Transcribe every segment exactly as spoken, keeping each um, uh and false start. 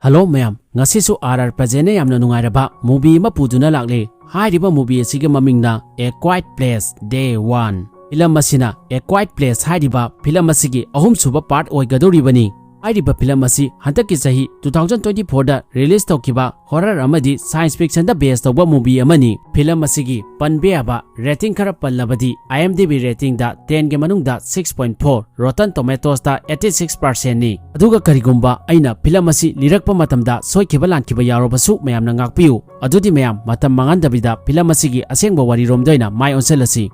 Hello ꯃꯌꯥꯝ, ꯉꯁꯤꯁꯨ R R ꯄ꯭ꯔꯖꯦꯟꯅ ꯌꯥꯝꯅ ꯅꯨꯡꯉꯥꯏꯔꯕ movie ꯑꯃ ꯄꯨꯗꯨꯅ ꯂꯥꯛꯂꯦ꯫ ꯍꯥꯏꯔꯤꯕ movie ꯑꯁꯤꯒꯤ ꯃꯃꯤꯡꯅ A Quiet Place Day One꯫ Film ꯑꯁꯤꯅ A Quiet Place ꯍꯥꯏꯔꯤꯕ ꯐꯤꯂꯝ ꯑꯁꯤꯒꯤ ꯑꯍꯨꯝꯁꯨꯕ part ꯑꯣꯏꯒꯗꯧꯔꯤꯕꯅꯤ꯫ ꯍꯥꯏꯔꯤꯕ ꯐꯤꯂꯝ ꯑꯁꯤ ꯍꯟꯗꯛꯀꯤ ꯆꯍꯤ two thousand twenty fourꯗ release ꯇꯧꯈꯤꯕ horror ꯑꯃꯗꯤ science fictionꯗ base ꯇꯧꯕ movie ꯑꯃꯅꯤ꯫ ꯐꯤꯂꯝ ꯑꯁꯤꯒꯤ ꯄꯟꯕ ꯌꯥꯕ rating ꯈꯔ ꯄꯜꯂꯕꯗꯤ, IMDb ratingꯗ tenꯒꯤ ꯃꯅꯨꯡꯗ six point four, Rotten Tomatoesꯇ eighty six percentꯅꯤ꯫ ꯑꯗꯨꯒ ꯀꯔꯤꯒꯨꯝꯕ ꯑꯩꯅ ꯐꯤꯂꯝ ꯑꯁꯤ ꯂꯤꯔꯛꯄ ꯃꯇꯝꯗ ꯁꯣꯏꯈꯤꯕ ꯂꯥꯟꯈꯤꯕ ꯌꯥꯎꯔꯕꯁꯨ ꯃꯌꯥꯝꯅ ꯉꯥꯛꯄꯤꯌꯨ꯫ ꯑꯗꯨꯗꯤ ꯃꯌꯥꯝ, ꯃꯇꯝ ꯃꯥꯡꯍꯟꯗꯕꯤꯗ ꯐꯤꯂꯝ ꯑꯁꯤꯒꯤ ꯑꯁꯦꯡꯕ ꯋꯥꯔꯤꯔꯣꯝꯗ ꯑꯣꯏꯅ ꯃꯥꯏ ꯑꯣꯟꯁꯤꯜꯂꯁꯤ꯫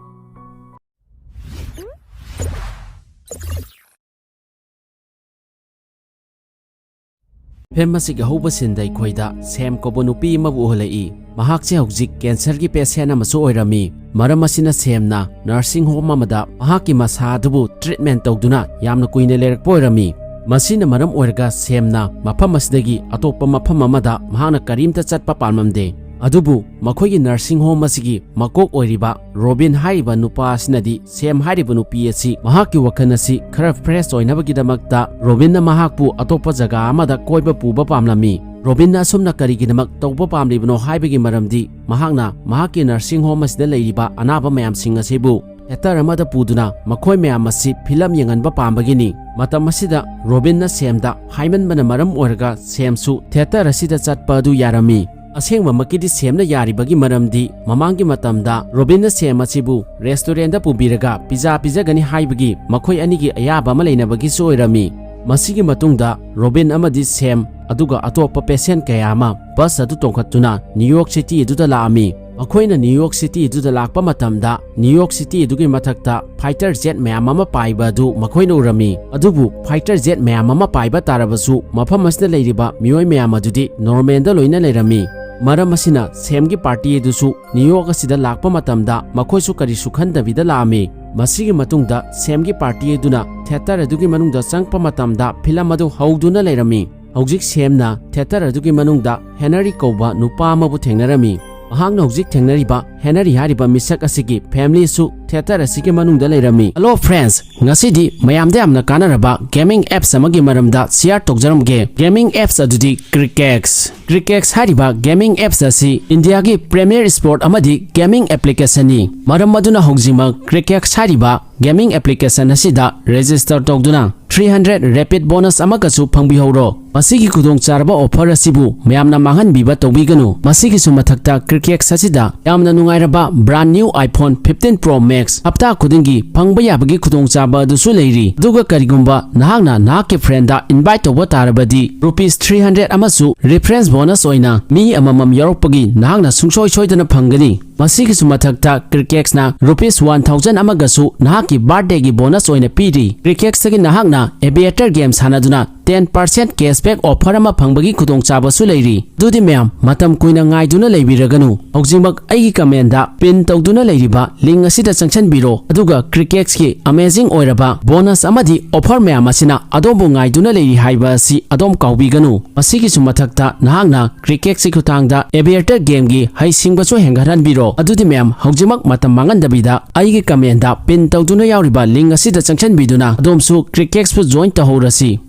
ꯐꯤꯂꯝ ꯑꯁꯤꯒꯤ ꯑꯍꯧꯕ sceneꯗ ꯑꯩꯈꯣꯏꯗ ꯁꯦꯝ ꯀꯧꯕ ꯅꯨꯄꯤ ꯑꯃꯕꯨ ꯎꯍꯜꯂꯛꯏ꯫ ꯃꯍꯥꯛꯁꯦ ꯍꯧꯖꯤꯛ cancerꯒꯤ patient ꯑꯃꯁꯨ ꯑꯣꯏꯔꯝꯃꯤ꯫ ꯃꯔꯝ ꯑꯁꯤꯅ ꯁꯦꯝꯅ nursing home ꯑꯃꯗ ꯃꯍꯥꯛꯀꯤ ꯃꯁꯥ ꯑꯗꯨꯕꯨ treatment ꯇꯧꯗꯨꯅ ꯌꯥꯝꯅ ꯀꯨꯏꯅ ꯂꯩꯔꯛꯄ ꯑꯣꯏꯔꯝꯃꯤ꯫ ꯃꯁꯤꯅ ꯃꯔꯝ ꯑꯣꯏꯔꯒ ꯁꯦꯝꯅ ꯃꯐꯝ ꯑꯁꯤꯗꯒꯤ ꯑꯇꯣꯞꯄ ꯃꯐꯝ ꯑꯃꯗ ꯃꯍꯥꯛꯅ ꯀꯔꯤꯝꯇ ꯆꯠꯄ ꯄꯥꯝꯂꯝꯗꯦ꯫ ꯑꯗꯨꯕꯨ ꯃꯈꯣꯏꯒꯤ nursing home ꯑꯁꯤꯒꯤ ꯃꯀꯣꯛ ꯑꯣꯏꯔꯤꯕ ꯔꯣꯕꯤꯟ ꯍꯥꯏꯔꯤꯕ ꯅꯨꯄꯥ ꯑꯁꯤꯅꯗꯤ ꯁꯦꯝ ꯍꯥꯏꯔꯤꯕ ꯅꯨꯄꯤ ꯑꯁꯤ ꯃꯍꯥꯛꯀꯤ ꯋꯥꯈꯜ ꯑꯁꯤ ꯈꯔ fresh ꯑꯣꯏꯅꯕꯒꯤꯗꯃꯛꯇ ꯔꯣꯕꯤꯟꯅ ꯃꯍꯥꯛꯄꯨ ꯑꯇꯣꯞꯄ ꯖꯒꯥ ꯑꯃꯗ ꯀꯣꯏꯕ ꯄꯨꯕ ꯄꯥꯝꯂꯝꯃꯤ꯫ ꯔꯣꯕꯤꯟꯅ ꯑꯁꯨꯝꯅ ꯀꯔꯤꯒꯤꯗꯃꯛ ꯇꯧꯕ ꯄꯥꯝꯂꯤꯕꯅꯣ ꯍꯥꯏꯕꯒꯤ ꯃꯔꯝꯗꯤ ꯃꯍꯥꯛꯅ ꯃꯍꯥꯛꯀꯤ nursing home ꯑꯁꯤꯗ ꯂꯩꯔꯤꯕ ꯑꯅꯥꯕ ꯃꯌꯥꯝꯁꯤꯡ ꯑꯁꯤꯕꯨ theatre ꯑꯃꯗ ꯄꯨꯗꯨꯅ ꯃꯈꯣꯏ ꯃꯌꯥꯝ ꯑꯁꯤ ꯐꯤꯂꯝ ꯌꯦꯡꯍꯟꯕ ꯄꯥꯝꯕꯒꯤꯅꯤ꯫ ꯃꯇꯝ ꯑꯁꯤꯗ ꯔꯣꯕꯤꯟꯅ ꯁꯦꯝꯗ ꯍꯥꯏꯃꯟꯕꯅ ꯃꯔꯝ ꯑꯣꯏꯔꯒ ꯁꯦꯝꯁꯨ theatre ꯑꯁꯤꯗ ꯆꯠꯄ ꯑꯗꯨ ꯌꯥꯔꯝꯃꯤ꯫ ꯑꯁꯦꯡꯕꯃꯛꯀꯤꯗꯤ ꯁꯦꯝꯅ ꯌꯥꯔꯤꯕꯒꯤ ꯃꯔꯝꯗꯤ ꯃꯃꯥꯡꯒꯤ ꯃꯇꯝꯗ ꯔꯣꯕꯤꯟꯅ ꯁꯦꯝ ꯑꯁꯤꯕꯨ restaurantꯗ ꯄꯨꯕꯤꯔꯒ pizza ꯄꯤꯖꯒꯅꯤ ꯍꯥꯏꯕꯒꯤ ꯃꯈꯣꯏ ꯑꯅꯤꯒꯤ ꯑꯌꯥꯕ ꯑꯃ ꯂꯩꯅꯕꯒꯤꯁꯨ ꯑꯣꯏꯔꯝꯃꯤ꯫ ꯃꯁꯤꯒꯤ ꯃꯇꯨꯡꯗ ꯔꯣꯕꯤꯟ ꯑꯃꯗꯤ ꯁꯦꯝ ꯑꯗꯨꯒ ꯑꯇꯣꯞꯄ patient ꯀꯌꯥ ꯑꯃ bus ꯑꯗꯨ ꯇꯣꯡꯈꯠꯇꯨꯅ New York City ꯑꯗꯨꯗ ꯂꯥꯛꯑꯝꯃꯤ꯫ ꯃꯈꯣꯏꯅ New York City ꯑꯗꯨꯗ ꯂꯥꯛꯄ ꯃꯇꯝꯗ New York City ꯑꯗꯨꯒꯤ ꯃꯊꯛꯇ fighter jet ꯃꯌꯥꯝ ꯑꯃ ꯄꯥꯏꯕ ꯑꯗꯨ ꯃꯈꯣꯏꯅ ꯎꯔꯝꯃꯤ꯫ ꯑꯗꯨꯕꯨ fighter jet ꯃꯌꯥꯝ ꯑꯃ ꯄꯥꯏꯕ ꯇꯥꯔꯕꯁꯨ ꯃꯐꯝ ꯑꯁꯤꯗ ꯂꯩꯔꯤꯕ ꯃꯤꯑꯣꯏ ꯃꯌꯥꯝ ꯑꯗꯨꯗꯤ normalꯗ ꯂꯣꯏꯅ ꯂꯩꯔꯝꯃꯤ꯫ ꯃꯔꯝ ꯑꯁꯤꯅ ꯁꯦꯝꯒꯤ party ꯑꯗꯨꯁꯨ New York ꯑꯁꯤꯗ ꯂꯥꯛꯄ ꯃꯇꯝꯗ ꯃꯈꯣꯏꯁꯨ ꯀꯔꯤꯁꯨ ꯈꯟꯗꯕꯤꯗ ꯂꯥꯛꯑꯝꯃꯤ꯫ ꯃꯁꯤꯒꯤ ꯃꯇꯨꯡꯗ ꯁꯦꯝꯒꯤ party ꯑꯗꯨꯅ theatre ꯑꯗꯨꯒꯤ ꯃꯅꯨꯡꯗ ꯆꯪꯂꯛꯄ ꯃꯇꯝꯗ ꯐꯤꯂꯝ ꯑꯗꯨ ꯍꯧꯗꯨꯅ ꯂꯩꯔꯝꯃꯤ꯫ ꯍꯧꯖꯤꯛ ꯁꯦꯝꯅ theatre ꯑꯗꯨꯒꯤ ꯃꯅꯨꯡꯗ ꯍꯦꯅꯔꯤ ꯀꯧꯕ ꯅꯨꯄꯥ ꯑꯃꯕꯨ ꯊꯦꯡꯅꯔꯝꯃꯤ꯫ ꯃꯍꯥꯛꯅ ꯍꯧꯖꯤꯛ ꯊꯦꯡꯅꯔꯤꯕ ꯍꯦꯅꯔꯤ ꯍꯥꯏꯔꯤꯕ ꯃꯤꯁꯛ ꯑꯁꯤꯒꯤ ꯐꯦꯃꯤꯂꯤꯁꯨ ꯊꯤꯌꯦꯇꯔ ꯑꯁꯤꯒꯤ ꯃꯅꯨꯡꯗ ꯂꯩꯔꯝꯃꯤ꯫ Hello friends, ꯉꯁꯤꯗꯤ ꯃꯌꯥꯝꯗ ꯌꯥꯝꯅ ꯀꯥꯟꯅꯔꯕ ꯒꯦꯃꯤꯡ ꯑꯦꯞꯁ ꯑꯃꯒꯤ ꯃꯔꯝꯗ ꯁꯤꯌꯔ ꯇꯧꯖꯔꯝꯒꯦ꯫ ꯒꯦꯃꯤꯡ ꯑꯦꯞꯁ ꯑꯗꯨꯗꯤ ꯀ꯭ꯔꯤꯀꯦꯛꯁ꯫ ꯀ꯭ꯔꯤꯀꯦꯛꯁ ꯍꯥꯏꯔꯤꯕ ꯒꯦꯃꯤꯡ ꯑꯦꯞꯁ ꯑꯁꯤ ꯏꯟꯗꯤꯌꯥꯒꯤ ꯄ꯭ꯔꯤꯃꯤꯌꯔ ꯁ꯭ꯄꯣꯔꯠ ꯑꯃꯗꯤ ꯒꯦꯃꯤꯡ ꯑꯦꯄ꯭ꯂꯤꯀꯦꯁꯟꯅꯤ꯫ ꯃꯔꯝ ꯑꯗꯨꯅ ꯍꯧꯖꯤꯛꯃꯛ ꯀ꯭ꯔꯤꯀꯦꯛꯁ ꯍꯥꯏꯔꯤꯕ ꯒꯦꯃꯤꯡ ꯑꯦꯄ꯭ꯂꯤꯀꯦꯁꯟ ꯑꯁꯤꯗ ꯔꯦꯖꯤꯁꯇꯔ ꯇꯧꯗꯨꯅ three hundred ꯔꯦꯄꯤꯗ ꯕꯣꯅꯁ ꯑꯃꯒꯁꯨ ꯐꯪꯕꯤꯍꯧꯔꯣ꯫ ꯃꯁꯤꯒꯤ ꯈꯨꯗꯣꯡꯆꯥꯔꯕ ꯑꯣꯐꯔ ꯑꯁꯤꯕꯨ ꯃꯌꯥꯝꯅ ꯃꯥꯡꯍꯟꯕꯤꯕ ꯇꯧꯕꯤꯒꯅꯨ꯫ ꯃꯁꯤꯒꯤꯁꯨ ꯃꯊꯛꯇ ꯀ꯭ꯔꯤꯀꯦꯛꯁ ꯑꯁꯤꯗ ꯌꯥꯝꯅ ꯅꯨꯡꯉꯥꯏꯔꯕ brand new iPhone fifteen Pro Max ꯍꯞꯇꯥ ꯈꯨꯗꯤꯡꯒꯤ ꯐꯪꯕ ꯌꯥꯕꯒꯤ ꯈꯨꯗꯣꯡꯆꯥꯕ ꯑꯗꯨꯁꯨ ꯂꯩꯔꯤ꯫ ꯑꯗꯨꯒ ꯀꯔꯤꯒꯨꯝꯕ ꯅꯍꯥꯛꯅ ꯅꯍꯥꯛꯀꯤ ꯐ꯭ꯔꯦꯟꯗ ꯏꯟꯚꯥꯏꯠ ꯇꯧꯕ ꯇꯥꯔꯕꯗꯤ ꯔꯨꯄꯤꯁ three hundred ꯑꯃꯁꯨ ꯔꯤꯐꯔꯦꯟꯁ ꯕꯣꯅꯁ ꯑꯣꯏꯅ ꯃꯤ ꯑꯃꯃꯝ ꯌꯥꯎꯔꯛꯄꯒꯤ ꯅꯍꯥꯛꯅ ꯁꯨꯡꯁꯣꯏ ꯁꯣꯏꯗꯅ ꯐꯪꯒꯅꯤ꯫ ꯃꯁꯤꯒꯤꯁꯨ ꯃꯊꯛꯇ ꯀ꯭ꯔꯤꯀꯦꯛꯁꯅ ꯔꯨꯄꯤꯁ one thousand ꯑꯃꯒꯁꯨ ꯅꯍꯥꯛꯀꯤ ꯕꯥꯔꯊꯗꯦꯒꯤ ꯕꯣꯅꯁ ꯑꯣꯏꯅ ꯄꯤꯔꯤ꯫ ꯀ꯭ꯔꯤꯀꯦꯛꯁꯇꯒꯤ ꯅꯍꯥꯛꯅ ꯑꯦꯚꯤꯌꯦꯇꯔ ꯒꯦꯝ ꯁꯥꯟꯅꯗꯨꯅ ten percent cashback offer ꯑꯃ ꯐꯪꯕꯒꯤ ꯈꯨꯗꯣꯡꯆꯥꯕꯁꯨ ꯂꯩꯔꯤ꯫ ꯑꯗꯨꯗꯤ ꯃꯌꯥꯝ, ꯃꯇꯝ ꯀꯨꯏꯅ ꯉꯥꯏꯗꯨꯅ ꯂꯩꯕꯤꯔꯒꯅꯨ꯫ ꯍꯧꯖꯤꯛꯃꯛ ꯑꯩꯒꯤ ꯀꯃꯦꯟꯗ ꯄꯤꯟ ꯇꯧꯗꯨꯅ ꯂꯩꯔꯤꯕ ꯂꯤꯡ ꯑꯁꯤꯗ ꯆꯪꯁꯤꯟꯕꯤꯔꯣ, ꯑꯗꯨꯒ ꯀ꯭ꯔꯤꯀꯦꯛꯁꯀꯤ ꯑꯃꯦꯖꯤꯡ ꯑꯣꯏꯔꯕ ꯕꯣꯅꯁ ꯑꯃꯗꯤ ꯑꯣꯐꯔ ꯃꯌꯥꯝ ꯑꯁꯤꯅ ꯑꯗꯣꯝꯕꯨ ꯉꯥꯏꯗꯨꯅ ꯂꯩꯔꯤ ꯍꯥꯏꯕ ꯑꯁꯤ ꯑꯗꯣꯝ ꯀꯥꯎꯕꯤꯒꯅꯨ꯫ ꯃꯁꯤꯒꯤꯁꯨ ꯃꯊꯛꯇ ꯅꯍꯥꯛꯅ ꯀ꯭ꯔꯤꯀꯦꯛꯁꯀꯤ ꯈꯨꯠꯊꯥꯡꯗ ꯑꯦꯚꯤꯌꯦꯇꯔ ꯒꯦꯝꯒꯤ ꯍꯩꯁꯤꯡꯕꯁꯨ ꯍꯦꯟꯒꯠꯍꯟꯕꯤꯔꯣ꯫ ꯑꯗꯨꯗꯤ ꯃꯌꯥꯝ, ꯍꯧꯖꯤꯛꯃꯛ ꯃꯇꯝ ꯃꯥꯡꯍꯟꯗꯕꯤꯗ ꯑꯩꯒꯤ ꯀꯃꯦꯟꯗ ꯄꯤꯟ ꯇꯧꯗꯨꯅ ꯌꯥꯎꯔꯤꯕ ꯂꯤꯡ ꯑꯁꯤꯗ ꯆꯪꯁꯤꯟꯕꯤꯗꯨꯅ ꯑꯗꯣꯝꯁꯨ ꯀ꯭ꯔꯤꯀꯦꯛꯁꯄꯨ ꯖꯣꯏꯟ ꯇꯧꯍꯧꯔꯁꯤ꯫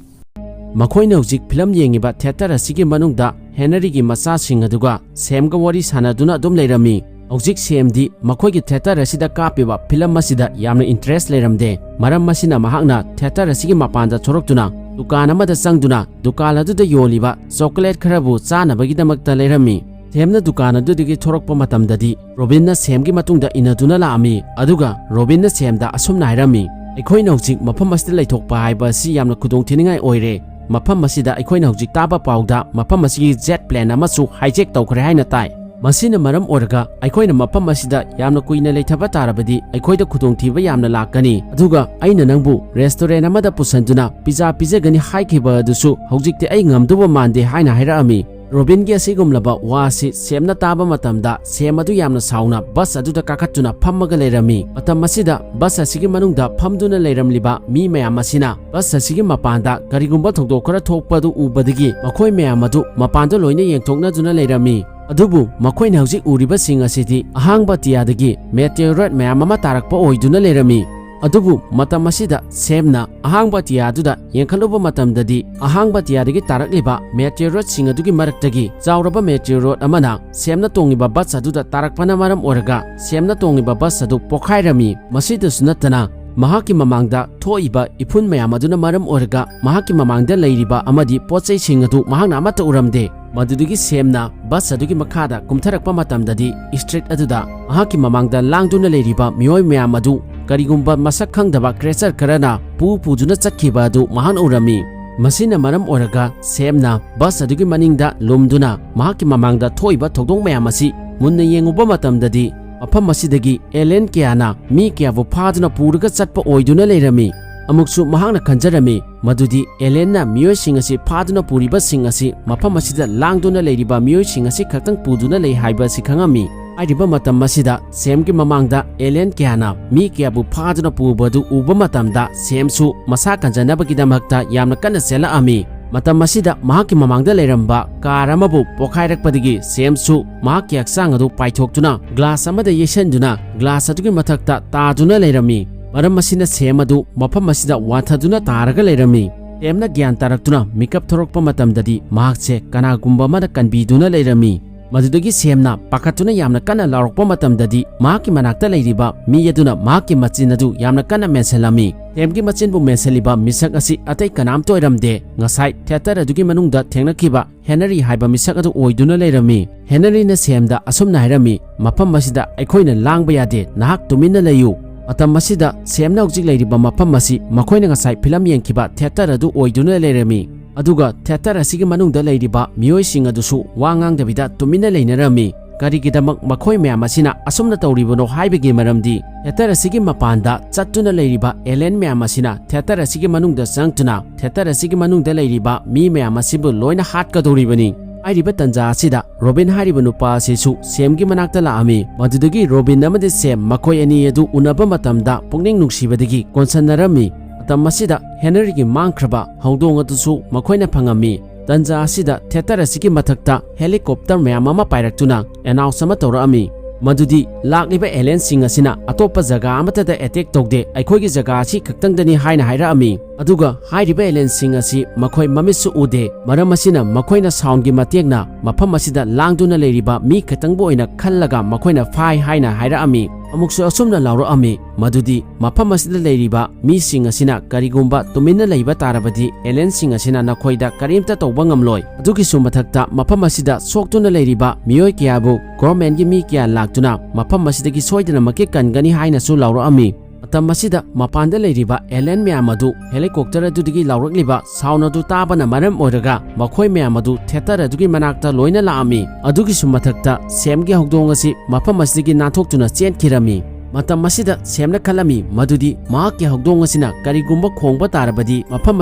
ꯃꯈꯣꯏꯅ ꯍꯧꯖꯤꯛ ꯐꯤꯂꯝ ꯌꯦꯡꯉꯤꯕ ꯊꯤꯌꯦꯇꯔ ꯑꯁꯤꯒꯤ ꯃꯅꯨꯡꯗ ꯍꯦꯅꯔꯤꯒꯤ ꯃꯆꯥꯁꯤꯡ ꯑꯗꯨꯒ ꯁꯦꯝꯒ ꯋꯥꯔꯤ ꯁꯥꯟꯅꯗꯨꯅ ꯑꯗꯨꯝ ꯂꯩꯔꯝꯃꯤ꯫ ꯍꯧꯖꯤꯛ ꯁꯦꯝꯗꯤ ꯃꯈꯣꯏꯒꯤ ꯊꯤꯌꯦꯇꯔ ꯑꯁꯤꯗ ꯀꯥꯞꯄꯤꯕ ꯐꯤꯂꯝ ꯑꯁꯤꯗ ꯌꯥꯝꯅ ꯏꯟꯇꯔꯦꯁ ꯂꯩꯔꯝꯗꯦ꯫ ꯃꯔꯝ ꯑꯁꯤꯅ ꯃꯍꯥꯛꯅ ꯊꯤꯌꯦꯇꯔ ꯑꯁꯤꯒꯤ ꯃꯄꯥꯟꯗ ꯊꯣꯔꯛꯇꯨꯅ ꯗꯨꯀꯥꯟ ꯑꯃꯗ ꯆꯪꯗꯨꯅ ꯗꯨꯀꯥꯟ ꯑꯗꯨꯗ ꯌꯣꯜꯂꯤꯕ ꯆꯣꯀꯣꯂꯦꯠ ꯈꯔꯕꯨ ꯆꯥꯅꯕꯒꯤꯗꯃꯛꯇ ꯂꯩꯔꯝꯃꯤ꯫ ꯁꯦꯝꯅ ꯗꯨꯀꯥꯟ ꯑꯗꯨꯗꯒꯤ ꯊꯣꯔꯛꯄ ꯃꯇꯝꯗꯗꯤ ꯔꯣꯕꯤꯟꯅ ꯁꯦꯝꯒꯤ ꯃꯇꯨꯡꯗ ꯏꯟꯅꯗꯨꯅ ꯂꯥꯛꯑꯝꯃꯤ, ꯑꯗꯨꯒ ꯔꯣꯕꯤꯟꯅ ꯁꯦꯝꯗ ꯑꯁꯨꯝꯅ ꯍꯥꯏꯔꯝꯃꯤ, "ꯑꯩꯈꯣꯏꯅ ꯍꯧꯖꯤꯛ ꯃꯐꯝ ꯑꯁꯤꯗ ꯂꯩꯊꯣꯛꯄ ꯍꯥꯏꯕ ꯑꯁꯤ ꯌꯥꯝꯅ ꯈꯨꯗꯣꯡꯊꯤꯅꯤꯡꯉꯥꯏ ꯑꯣꯏꯔꯦ꯫ ꯃꯐꯝ ꯑꯁꯤꯗ ꯑꯩꯈꯣꯏꯅ ꯍꯧꯖꯤꯛ ꯇꯥꯕ ꯄꯥꯎꯗ ꯃꯐꯝ ꯑꯁꯤꯒꯤ ꯖꯦꯠ ꯄ꯭ꯂꯦꯟ ꯑꯃꯁꯨ ꯍꯥꯏꯖꯦꯛ ꯇꯧꯈ꯭ꯔꯦ ꯍꯥꯏꯅ ꯇꯥꯏ꯫ ꯃꯁꯤꯅ ꯃꯔꯝ ꯑꯣꯏꯔꯒ ꯑꯩꯈꯣꯏꯅ ꯃꯐꯝ ꯑꯁꯤꯗ ꯌꯥꯝꯅ ꯀꯨꯏꯅ ꯂꯩꯊꯕ ꯇꯥꯔꯕꯗꯤ ꯑꯩꯈꯣꯏꯗ ꯈꯨꯗꯣꯡꯊꯤꯕ ꯌꯥꯝꯅ ꯂꯥꯛꯀꯅꯤ꯫ ꯑꯗꯨꯒ ꯑꯩꯅ ꯅꯪꯕꯨ ꯔꯦꯁꯇꯨꯔꯦꯟ ꯑꯃꯗ ꯄꯨꯁꯤꯟꯗꯨꯅ ꯄꯤꯖꯥ ꯄꯤꯖꯒꯅꯤ ꯍꯥꯏꯈꯤꯕ ꯑꯗꯨꯁꯨ ꯍꯧꯖꯤꯛꯇꯤ ꯑꯩ ꯉꯝꯗꯧꯕ ꯃꯥꯟꯗꯦ" ꯍꯥꯏꯅ ꯍꯥꯏꯔꯛꯑꯝꯃꯤ꯫ ꯔꯣꯕꯤꯟꯒꯤ ꯑꯁꯤꯒꯨꯝꯂꯕ ꯋꯥ ꯑꯁꯤ ꯁꯦꯝꯅ ꯇꯥꯕ ꯃꯇꯝꯗ ꯁꯦꯝ ꯑꯗꯨ ꯌꯥꯝꯅ ꯁꯥꯎꯅ ꯕꯁ ꯑꯗꯨꯗ ꯀꯥꯈꯠꯇꯨꯅ ꯐꯝꯃꯒ ꯂꯩꯔꯝꯃꯤ꯫ ꯃꯇꯝ ꯑꯁꯤꯗ ꯕꯁ ꯑꯁꯤꯒꯤ ꯃꯅꯨꯡꯗ ꯐꯝꯗꯨꯅ ꯂꯩꯔꯝꯂꯤꯕ ꯃꯤ ꯃꯌꯥꯝ ꯑꯁꯤꯅ ꯕꯁ ꯑꯁꯤꯒꯤ ꯃꯄꯥꯟꯗ ꯀꯔꯤꯒꯨꯝꯕ ꯊꯧꯗꯣꯛ ꯈꯔ ꯊꯣꯛꯄ ꯑꯗꯨ ꯎꯕꯗꯒꯤ ꯃꯈꯣꯏ ꯃꯌꯥꯝ ꯑꯗꯨ ꯃꯄꯥꯟꯗ ꯂꯣꯏꯅ ꯌꯦꯡꯊꯣꯛꯅꯗꯨꯅ ꯂꯩꯔꯝꯃꯤ꯫ ꯑꯗꯨꯕꯨ ꯃꯈꯣꯏꯅ ꯍꯧꯖꯤꯛ ꯎꯔꯤꯕꯁꯤꯡ ꯑꯁꯤꯗꯤ ꯑꯍꯥꯡꯕ ꯑꯇꯤꯌꯥꯗꯒꯤ meteoroid ꯃꯌꯥꯝ ꯑꯃ ꯇꯥꯔꯛꯄ ꯑꯣꯏꯗꯨꯅ ꯂꯩꯔꯝꯃꯤ꯫ ꯑꯗꯨꯕꯨ ꯃꯇꯝ ꯑꯁꯤꯗ ꯁꯦꯝꯅ ꯑꯍꯥꯡꯕ ꯑꯇꯤꯌꯥꯗꯨꯗ ꯌꯦꯡꯈꯠꯂꯨꯕ ꯃꯇꯝꯗꯗꯤ, ꯑꯍꯥꯡꯕ ꯑꯇꯤꯌꯥꯗꯒꯤ ꯇꯥꯔꯛꯂꯤꯕ meteoroidꯁꯤꯡ ꯑꯗꯨꯒꯤ ꯃꯔꯛꯇꯒꯤ ꯆꯥꯎꯔꯕ meteoroid ꯑꯃꯅ ꯁꯦꯝꯅ ꯇꯣꯡꯂꯤꯕ bus ꯑꯗꯨꯗ ꯇꯥꯔꯛꯄꯅ ꯃꯔꯝ ꯑꯣꯏꯔꯒ ꯁꯦꯝꯅ ꯇꯣꯡꯂꯤꯕ bus ꯑꯗꯨ ꯄꯣꯈꯥꯏꯔꯝꯃꯤ꯫ ꯃꯁꯤꯗꯁꯨ ꯅꯠꯇꯅ, ꯃꯍꯥꯛꯀꯤ ꯃꯃꯥꯡꯗ ꯊꯣꯛꯏꯕ ꯏꯐꯨꯟ ꯃꯌꯥꯝ ꯑꯗꯨꯅ ꯃꯔꯝ ꯑꯣꯏꯔꯒ ꯃꯍꯥꯛꯀꯤ ꯃꯃꯥꯡꯗ ꯂꯩꯔꯤꯕ ꯑꯃꯗꯤ ꯄꯣꯠ ꯆꯩꯁꯤꯡ ꯑꯗꯨ ꯃꯍꯥꯛꯅ ꯑꯃꯠꯇ ꯎꯔꯝꯗꯦ꯫ ꯃꯗꯨꯗꯒꯤ ꯁꯦꯝꯅ bus ꯑꯗꯨꯒꯤ ꯃꯈꯥꯗ ꯀꯨꯝꯊꯔꯛꯄ ꯃꯇꯝꯗꯗꯤ, street ꯑꯗꯨꯗ ꯃꯍꯥꯛꯀꯤ ꯃꯃꯥꯡꯗ ꯂꯥꯡꯗꯨꯅ ꯂꯩꯔꯤꯕ ꯃꯤꯑꯣꯏ ꯃꯌꯥꯝ ꯑꯗꯨ ꯀꯔꯤꯒꯨꯝꯕ ꯃꯁꯛ ꯈꯪꯗꯕ creature ꯈꯔꯅ ꯄꯨ ꯄꯨꯗꯨꯅ ꯆꯠꯈꯤꯕ ꯑꯗꯨ ꯃꯍꯥꯛꯅ ꯎꯔꯝꯃꯤ꯫ ꯃꯁꯤꯅ ꯃꯔꯝ ꯑꯣꯏꯔꯒ ꯁꯦꯝꯅ bus ꯑꯗꯨꯒꯤ ꯃꯅꯤꯡꯗ ꯂꯨꯝꯗꯨꯅ ꯃꯍꯥꯛꯀꯤ ꯃꯃꯥꯡꯗ ꯊꯣꯛꯏꯕ ꯊꯧꯗꯣꯛ ꯃꯌꯥꯝ ꯑꯁꯤ ꯃꯨꯟꯅ ꯌꯦꯡꯉꯨꯕ ꯃꯇꯝꯗꯗꯤ, ꯃꯐꯝ ꯑꯁꯤꯗꯒꯤ alien ꯀꯌꯥꯅ ꯃꯤ ꯀꯌꯥꯕꯨ ꯐꯥꯗꯨꯅ ꯄꯨꯔꯒ ꯆꯠꯄ ꯑꯣꯏꯗꯨꯅ ꯂꯩꯔꯝꯃꯤ꯫ ꯑꯃꯨꯛꯁꯨ ꯃꯍꯥꯛꯅ ꯈꯟꯖꯔꯝꯃꯤ ꯃꯗꯨꯗꯤ alienꯅ ꯃꯤꯑꯣꯏꯁꯤꯡ ꯑꯁꯤ ꯐꯥꯗꯨꯅ ꯄꯨꯔꯤꯕꯁꯤꯡ ꯑꯁꯤ ꯃꯐꯝ ꯑꯁꯤꯗ ꯂꯥꯡꯗꯨꯅ ꯂꯩꯔꯤꯕ ꯃꯤꯑꯣꯏꯁꯤꯡ ꯑꯁꯤ ꯈꯛꯇꯪ ꯄꯨꯗꯨꯅ ꯂꯩ ꯍꯥꯏꯕ ꯑꯁꯤ ꯈꯪꯉꯝꯃꯤ꯫ ꯍꯥꯏꯔꯤꯕ ꯃꯇꯝ ꯑꯁꯤꯗ ꯁꯦꯝꯒꯤ ꯃꯃꯥꯡꯗ alien ꯀꯌꯥꯅ ꯃꯤ ꯀꯌꯥꯕꯨ ꯐꯥꯗꯨꯅ ꯄꯨꯕꯗꯨ ꯎꯕ ꯃꯇꯝꯗ, ꯁꯦꯝꯁꯨ ꯃꯁꯥ ꯀꯟꯖꯅꯕꯒꯤꯗꯃꯛꯇ ꯌꯥꯝꯅ ꯀꯟꯅ ꯆꯦꯜꯂꯛꯑꯝꯃꯤ꯫ ꯃꯇꯝ ꯑꯁꯤꯗ ꯃꯍꯥꯛꯀꯤ ꯃꯃꯥꯡꯗ ꯂꯩꯔꯝꯕ car ꯑꯃꯕꯨ ꯄꯣꯈꯥꯏꯔꯛꯄꯗꯒꯤ ꯁꯦꯝꯁꯨ ꯃꯍꯥꯛꯀꯤ ꯍꯛꯆꯥꯡ ꯑꯗꯨ ꯄꯥꯏꯊꯣꯛꯇꯨꯅ glass ꯑꯃꯗ ꯌꯩꯁꯟꯗꯨꯅ glass ꯑꯗꯨꯒꯤ ꯃꯊꯛꯇ ꯇꯥꯗꯨꯅ ꯂꯩꯔꯝꯃꯤ꯫ ꯃꯔꯝ ꯑꯁꯤꯅ ꯁꯦꯝ ꯑꯗꯨ ꯃꯐꯝ ꯑꯁꯤꯗ ꯋꯥꯟꯊꯗꯨꯅ ꯇꯥꯔꯒ ꯂꯩꯔꯝꯃꯤ꯫ ꯁꯦꯝꯅ ꯒ꯭ꯌꯥꯟ ꯇꯥꯔꯛꯇꯨꯅ ꯃꯤꯀꯞ ꯊꯣꯔꯛꯄ ꯃꯇꯝꯗꯗꯤ ꯃꯍꯥꯛꯁꯦ ꯀꯅꯥꯒꯨꯝꯕ ꯑꯃꯅ ꯀꯟꯕꯤꯗꯨꯅ ꯂꯩꯔꯝꯃꯤ꯫ ꯃꯗꯨꯗꯒꯤ ꯁꯦꯝꯅ ꯄꯥꯈꯠꯇꯨꯅ ꯌꯥꯝꯅ ꯀꯟꯅ ꯂꯥꯎꯔꯛꯄ ꯃꯇꯝꯗꯗꯤ ꯃꯍꯥꯛꯀꯤ ꯃꯅꯥꯛꯇ ꯂꯩꯔꯤꯕ ꯃꯤ ꯑꯗꯨꯅ ꯃꯍꯥꯛꯀꯤ ꯃꯆꯤꯟ ꯑꯗꯨ ꯌꯥꯝꯅ ꯀꯟꯅ ꯃꯦꯟꯁꯤꯜꯂꯝꯃꯤ꯫ ꯁꯦꯝꯒꯤ ꯃꯆꯤꯟꯕꯨ ꯃꯦꯟꯁꯤꯜꯂꯤꯕ ꯃꯤꯁꯛ ꯑꯁꯤ ꯑꯇꯩ ꯀꯅꯥꯝꯇ ꯑꯣꯏꯔꯝꯗꯦ, ꯉꯁꯥꯏ theatre ꯑꯗꯨꯒꯤ ꯃꯅꯨꯡꯗ ꯊꯦꯡꯅꯈꯤꯕ ꯍꯦꯅꯔꯤ ꯍꯥꯏꯕ ꯃꯤꯁꯛ ꯑꯗꯨ ꯑꯣꯏꯗꯨꯅ ꯂꯩꯔꯝꯃꯤ꯫ ꯍꯦꯅꯔꯤꯅ ꯁꯦꯝꯗ ꯑꯁꯨꯝꯅ ꯍꯥꯏꯔꯝꯃꯤ, "ꯃꯐꯝ ꯑꯁꯤꯗ ꯑꯩꯈꯣꯏꯅ ꯂꯥꯡꯕ ꯌꯥꯗꯦ, ꯅꯍꯥꯛ ꯇꯨꯃꯤꯟꯅ ꯂꯩꯌꯨ"꯫ ꯃꯇꯝ ꯑꯁꯤꯗ ꯁꯦꯝꯅ ꯍꯧꯖꯤꯛ ꯂꯩꯔꯤꯕ ꯃꯐꯝ ꯑꯁꯤ ꯃꯈꯣꯏꯅ ꯉꯁꯥꯏ ꯐꯤꯂꯝ ꯌꯦꯡꯈꯤꯕ theatre ꯑꯗꯨ ꯑꯣꯏꯗꯨꯅ ꯂꯩꯔꯝꯃꯤ꯫ ꯑꯗꯨꯒ theatre ꯑꯁꯤꯒꯤ ꯃꯅꯨꯡꯗ ꯂꯩꯔꯤꯕ ꯃꯤꯑꯣꯏꯁꯤꯡ ꯑꯗꯨꯁꯨ ꯋꯥ ꯉꯥꯡꯗꯕꯤꯗ ꯇꯨꯃꯤꯟꯅ ꯂꯩꯅꯔꯝꯃꯤ꯫ ꯀꯔꯤꯒꯤꯗꯃꯛ ꯃꯈꯣꯏ ꯃꯌꯥꯝ ꯑꯁꯤꯅ ꯑꯁꯨꯝꯅ ꯇꯧꯔꯤꯕꯅꯣ ꯍꯥꯏꯕꯒꯤ ꯃꯔꯝꯗꯤ, theatre ꯑꯁꯤꯒꯤ ꯃꯄꯥꯟꯗ ꯆꯠꯇꯨꯅ ꯂꯩꯔꯤꯕ alien ꯃꯌꯥꯝ ꯑꯁꯤꯅ theatre ꯑꯁꯤꯒꯤ ꯃꯅꯨꯡꯗ ꯆꯪꯗꯨꯅ theatre ꯑꯁꯤꯒꯤ ꯃꯅꯨꯡꯗ ꯂꯩꯔꯤꯕ ꯃꯤ ꯃꯌꯥꯝ ꯑꯁꯤꯕꯨ ꯂꯣꯏꯅ ꯍꯥꯠꯀꯗꯧꯔꯤꯕꯅꯤ꯫ ꯍꯥꯏꯔꯤꯕ ꯇꯟꯖꯥ ꯑꯁꯤꯗ ꯔꯣꯕꯤꯟ ꯍꯥꯏꯔꯤꯕ ꯅꯨꯄꯥ ꯑꯁꯤꯁꯨ ꯁꯦꯝꯒꯤ ꯃꯅꯥꯛꯇ ꯂꯥꯛꯑꯝꯃꯤ꯫ ꯃꯗꯨꯗꯒꯤ ꯔꯣꯕꯤꯟ ꯑꯃꯗꯤ ꯁꯦꯝ ꯃꯈꯣꯏ ꯑꯅꯤ ꯑꯗꯨ ꯎꯅꯕ ꯃꯇꯝꯗ ꯄꯨꯛꯅꯤꯡ ꯅꯨꯡꯁꯤꯕꯗꯒꯤ ꯀꯣꯟꯁꯟꯅꯔꯝꯃꯤ꯫ ꯃꯇꯝ ꯑꯁꯤꯗ ꯍꯦꯅꯔꯤꯒꯤ ꯃꯥꯡꯈ꯭ꯔꯕ ꯍꯧꯗꯣꯡ ꯑꯗꯨꯁꯨ ꯃꯈꯣꯏꯅ ꯐꯪꯉꯝꯃꯤ꯫ ꯇꯟꯖꯥ ꯑꯁꯤꯗ ꯊꯤꯌꯦꯇꯔ ꯑꯁꯤꯒꯤ ꯃꯊꯛꯇ ꯍꯦꯂꯤꯀꯣꯞꯇꯔ ꯃꯌꯥꯝ ꯑꯃ ꯄꯥꯏꯔꯛꯇꯨꯅ ꯑꯦꯅꯥꯎꯟꯁ ꯑꯃ ꯇꯧꯔꯛꯑꯝꯃꯤ, ꯃꯗꯨꯗꯤ ꯂꯥꯛꯂꯤꯕ ꯑꯦꯂꯤꯌꯟꯁꯤꯡ ꯑꯁꯤꯅ ꯑꯇꯣꯞꯄ ꯖꯒꯥ ꯑꯃꯠꯇꯗ ꯑꯦꯇꯦꯛ ꯇꯧꯗꯦ, ꯑꯩꯈꯣꯏꯒꯤ ꯖꯒꯥ ꯑꯁꯤ ꯈꯛꯇꯪꯗꯅꯤ ꯍꯥꯏꯅ ꯍꯥꯏꯔꯛꯑꯝꯃꯤ꯫ ꯑꯗꯨꯒ ꯍꯥꯏꯔꯤꯕ ꯑꯦꯂꯤꯌꯟꯁꯤꯡ ꯑꯁꯤ ꯃꯈꯣꯏ ꯃꯃꯤꯠꯁꯨ ꯎꯗꯦ, ꯃꯔꯝ ꯑꯁꯤꯅ ꯃꯈꯣꯏꯅ ꯁꯥꯎꯟꯒꯤ ꯃꯇꯦꯡꯅ ꯃꯐꯝ ꯑꯁꯤꯗ ꯂꯥꯡꯗꯨꯅ ꯂꯩꯔꯤꯕ ꯃꯤ ꯈꯛꯇꯪꯕꯨ ꯑꯣꯏꯅ ꯈꯜꯂꯒ ꯃꯈꯣꯏꯅ ꯐꯥꯏ ꯍꯥꯏꯅ ꯍꯥꯏꯔꯛꯑꯝꯃꯤ꯫ ꯑꯃꯨꯛꯁꯨ ꯑꯁꯨꯝꯅ ꯂꯥꯎꯔꯛꯑꯝꯃꯤ, ꯃꯗꯨꯗꯤ ꯃꯐꯝ ꯑꯁꯤꯗ ꯂꯩꯔꯤꯕ ꯃꯤꯁꯤꯡ ꯑꯁꯤꯅ ꯀꯔꯤꯒꯨꯝꯕ ꯇꯨꯃꯤꯟꯅ ꯂꯩꯕ ꯇꯥꯔꯕꯗꯤ ꯑꯦꯂꯤꯌꯟꯁꯤꯡ ꯑꯁꯤꯅ ꯅꯈꯣꯏꯗ ꯀꯔꯤꯝꯇ ꯇꯧꯕ ꯉꯝꯂꯣꯏ꯫ ꯑꯗꯨꯒꯤꯁꯨ ꯃꯊꯛꯇ ꯃꯐꯝ ꯑꯁꯤꯗ ꯁꯣꯛꯇꯨꯅ ꯂꯩꯔꯤꯕ ꯃꯤꯑꯣꯏ ꯀꯌꯥꯕꯨ ꯒꯣꯔꯃꯦꯟꯒꯤ ꯃꯤ ꯀꯌꯥ ꯂꯥꯛꯇꯨꯅ ꯃꯐꯝ ꯑꯁꯤꯗꯒꯤ ꯁꯣꯏꯗꯅꯃꯛꯀꯤ ꯀꯟꯒꯅꯤ ꯍꯥꯏꯅꯁꯨ ꯂꯥꯎꯔꯛꯑꯝꯃꯤ꯫ ꯃꯇꯝ ꯑꯁꯤꯗ ꯃꯄꯥꯟꯗ ꯂꯩꯔꯤꯕ ꯑꯦꯂꯤꯌꯟ ꯃꯌꯥꯝ ꯑꯗꯨ ꯍꯦꯂꯤꯀꯣꯞꯇꯔ ꯑꯗꯨꯗꯒꯤ ꯂꯥꯎꯔꯛꯂꯤꯕ ꯁꯥꯎꯟ ꯑꯗꯨ ꯇꯥꯕꯅ ꯃꯔꯝ ꯑꯣꯏꯔꯒ ꯃꯈꯣꯏ ꯃꯌꯥꯝ ꯑꯗꯨ ꯊꯤꯌꯦꯇꯔ ꯑꯗꯨꯒꯤ ꯃꯅꯥꯛꯇ ꯂꯣꯏꯅ ꯂꯥꯛꯑꯝꯃꯤ꯫ ꯑꯗꯨꯒꯤꯁꯨ ꯃꯊꯛꯇ ꯁꯦꯝꯒꯤ ꯍꯧꯗꯣꯡ ꯑꯁꯤ ꯃꯐꯝ ꯑꯁꯤꯗꯒꯤ ꯅꯥꯟꯊꯣꯛꯇꯨꯅ ꯆꯦꯟꯈꯤꯔꯝꯃꯤ꯫ ꯃꯇꯝ ꯑꯁꯤꯗ ꯁꯦꯝꯅ ꯈꯜꯂꯝꯃꯤ ꯃꯗꯨꯗꯤ ꯃꯍꯥꯛꯀꯤ ꯍꯧꯗꯣꯡ ꯑꯁꯤꯅ ꯀꯔꯤꯒꯨꯝꯕ ꯈꯣꯡꯕ ꯇꯥꯔꯕꯗꯤ ꯃꯐꯝ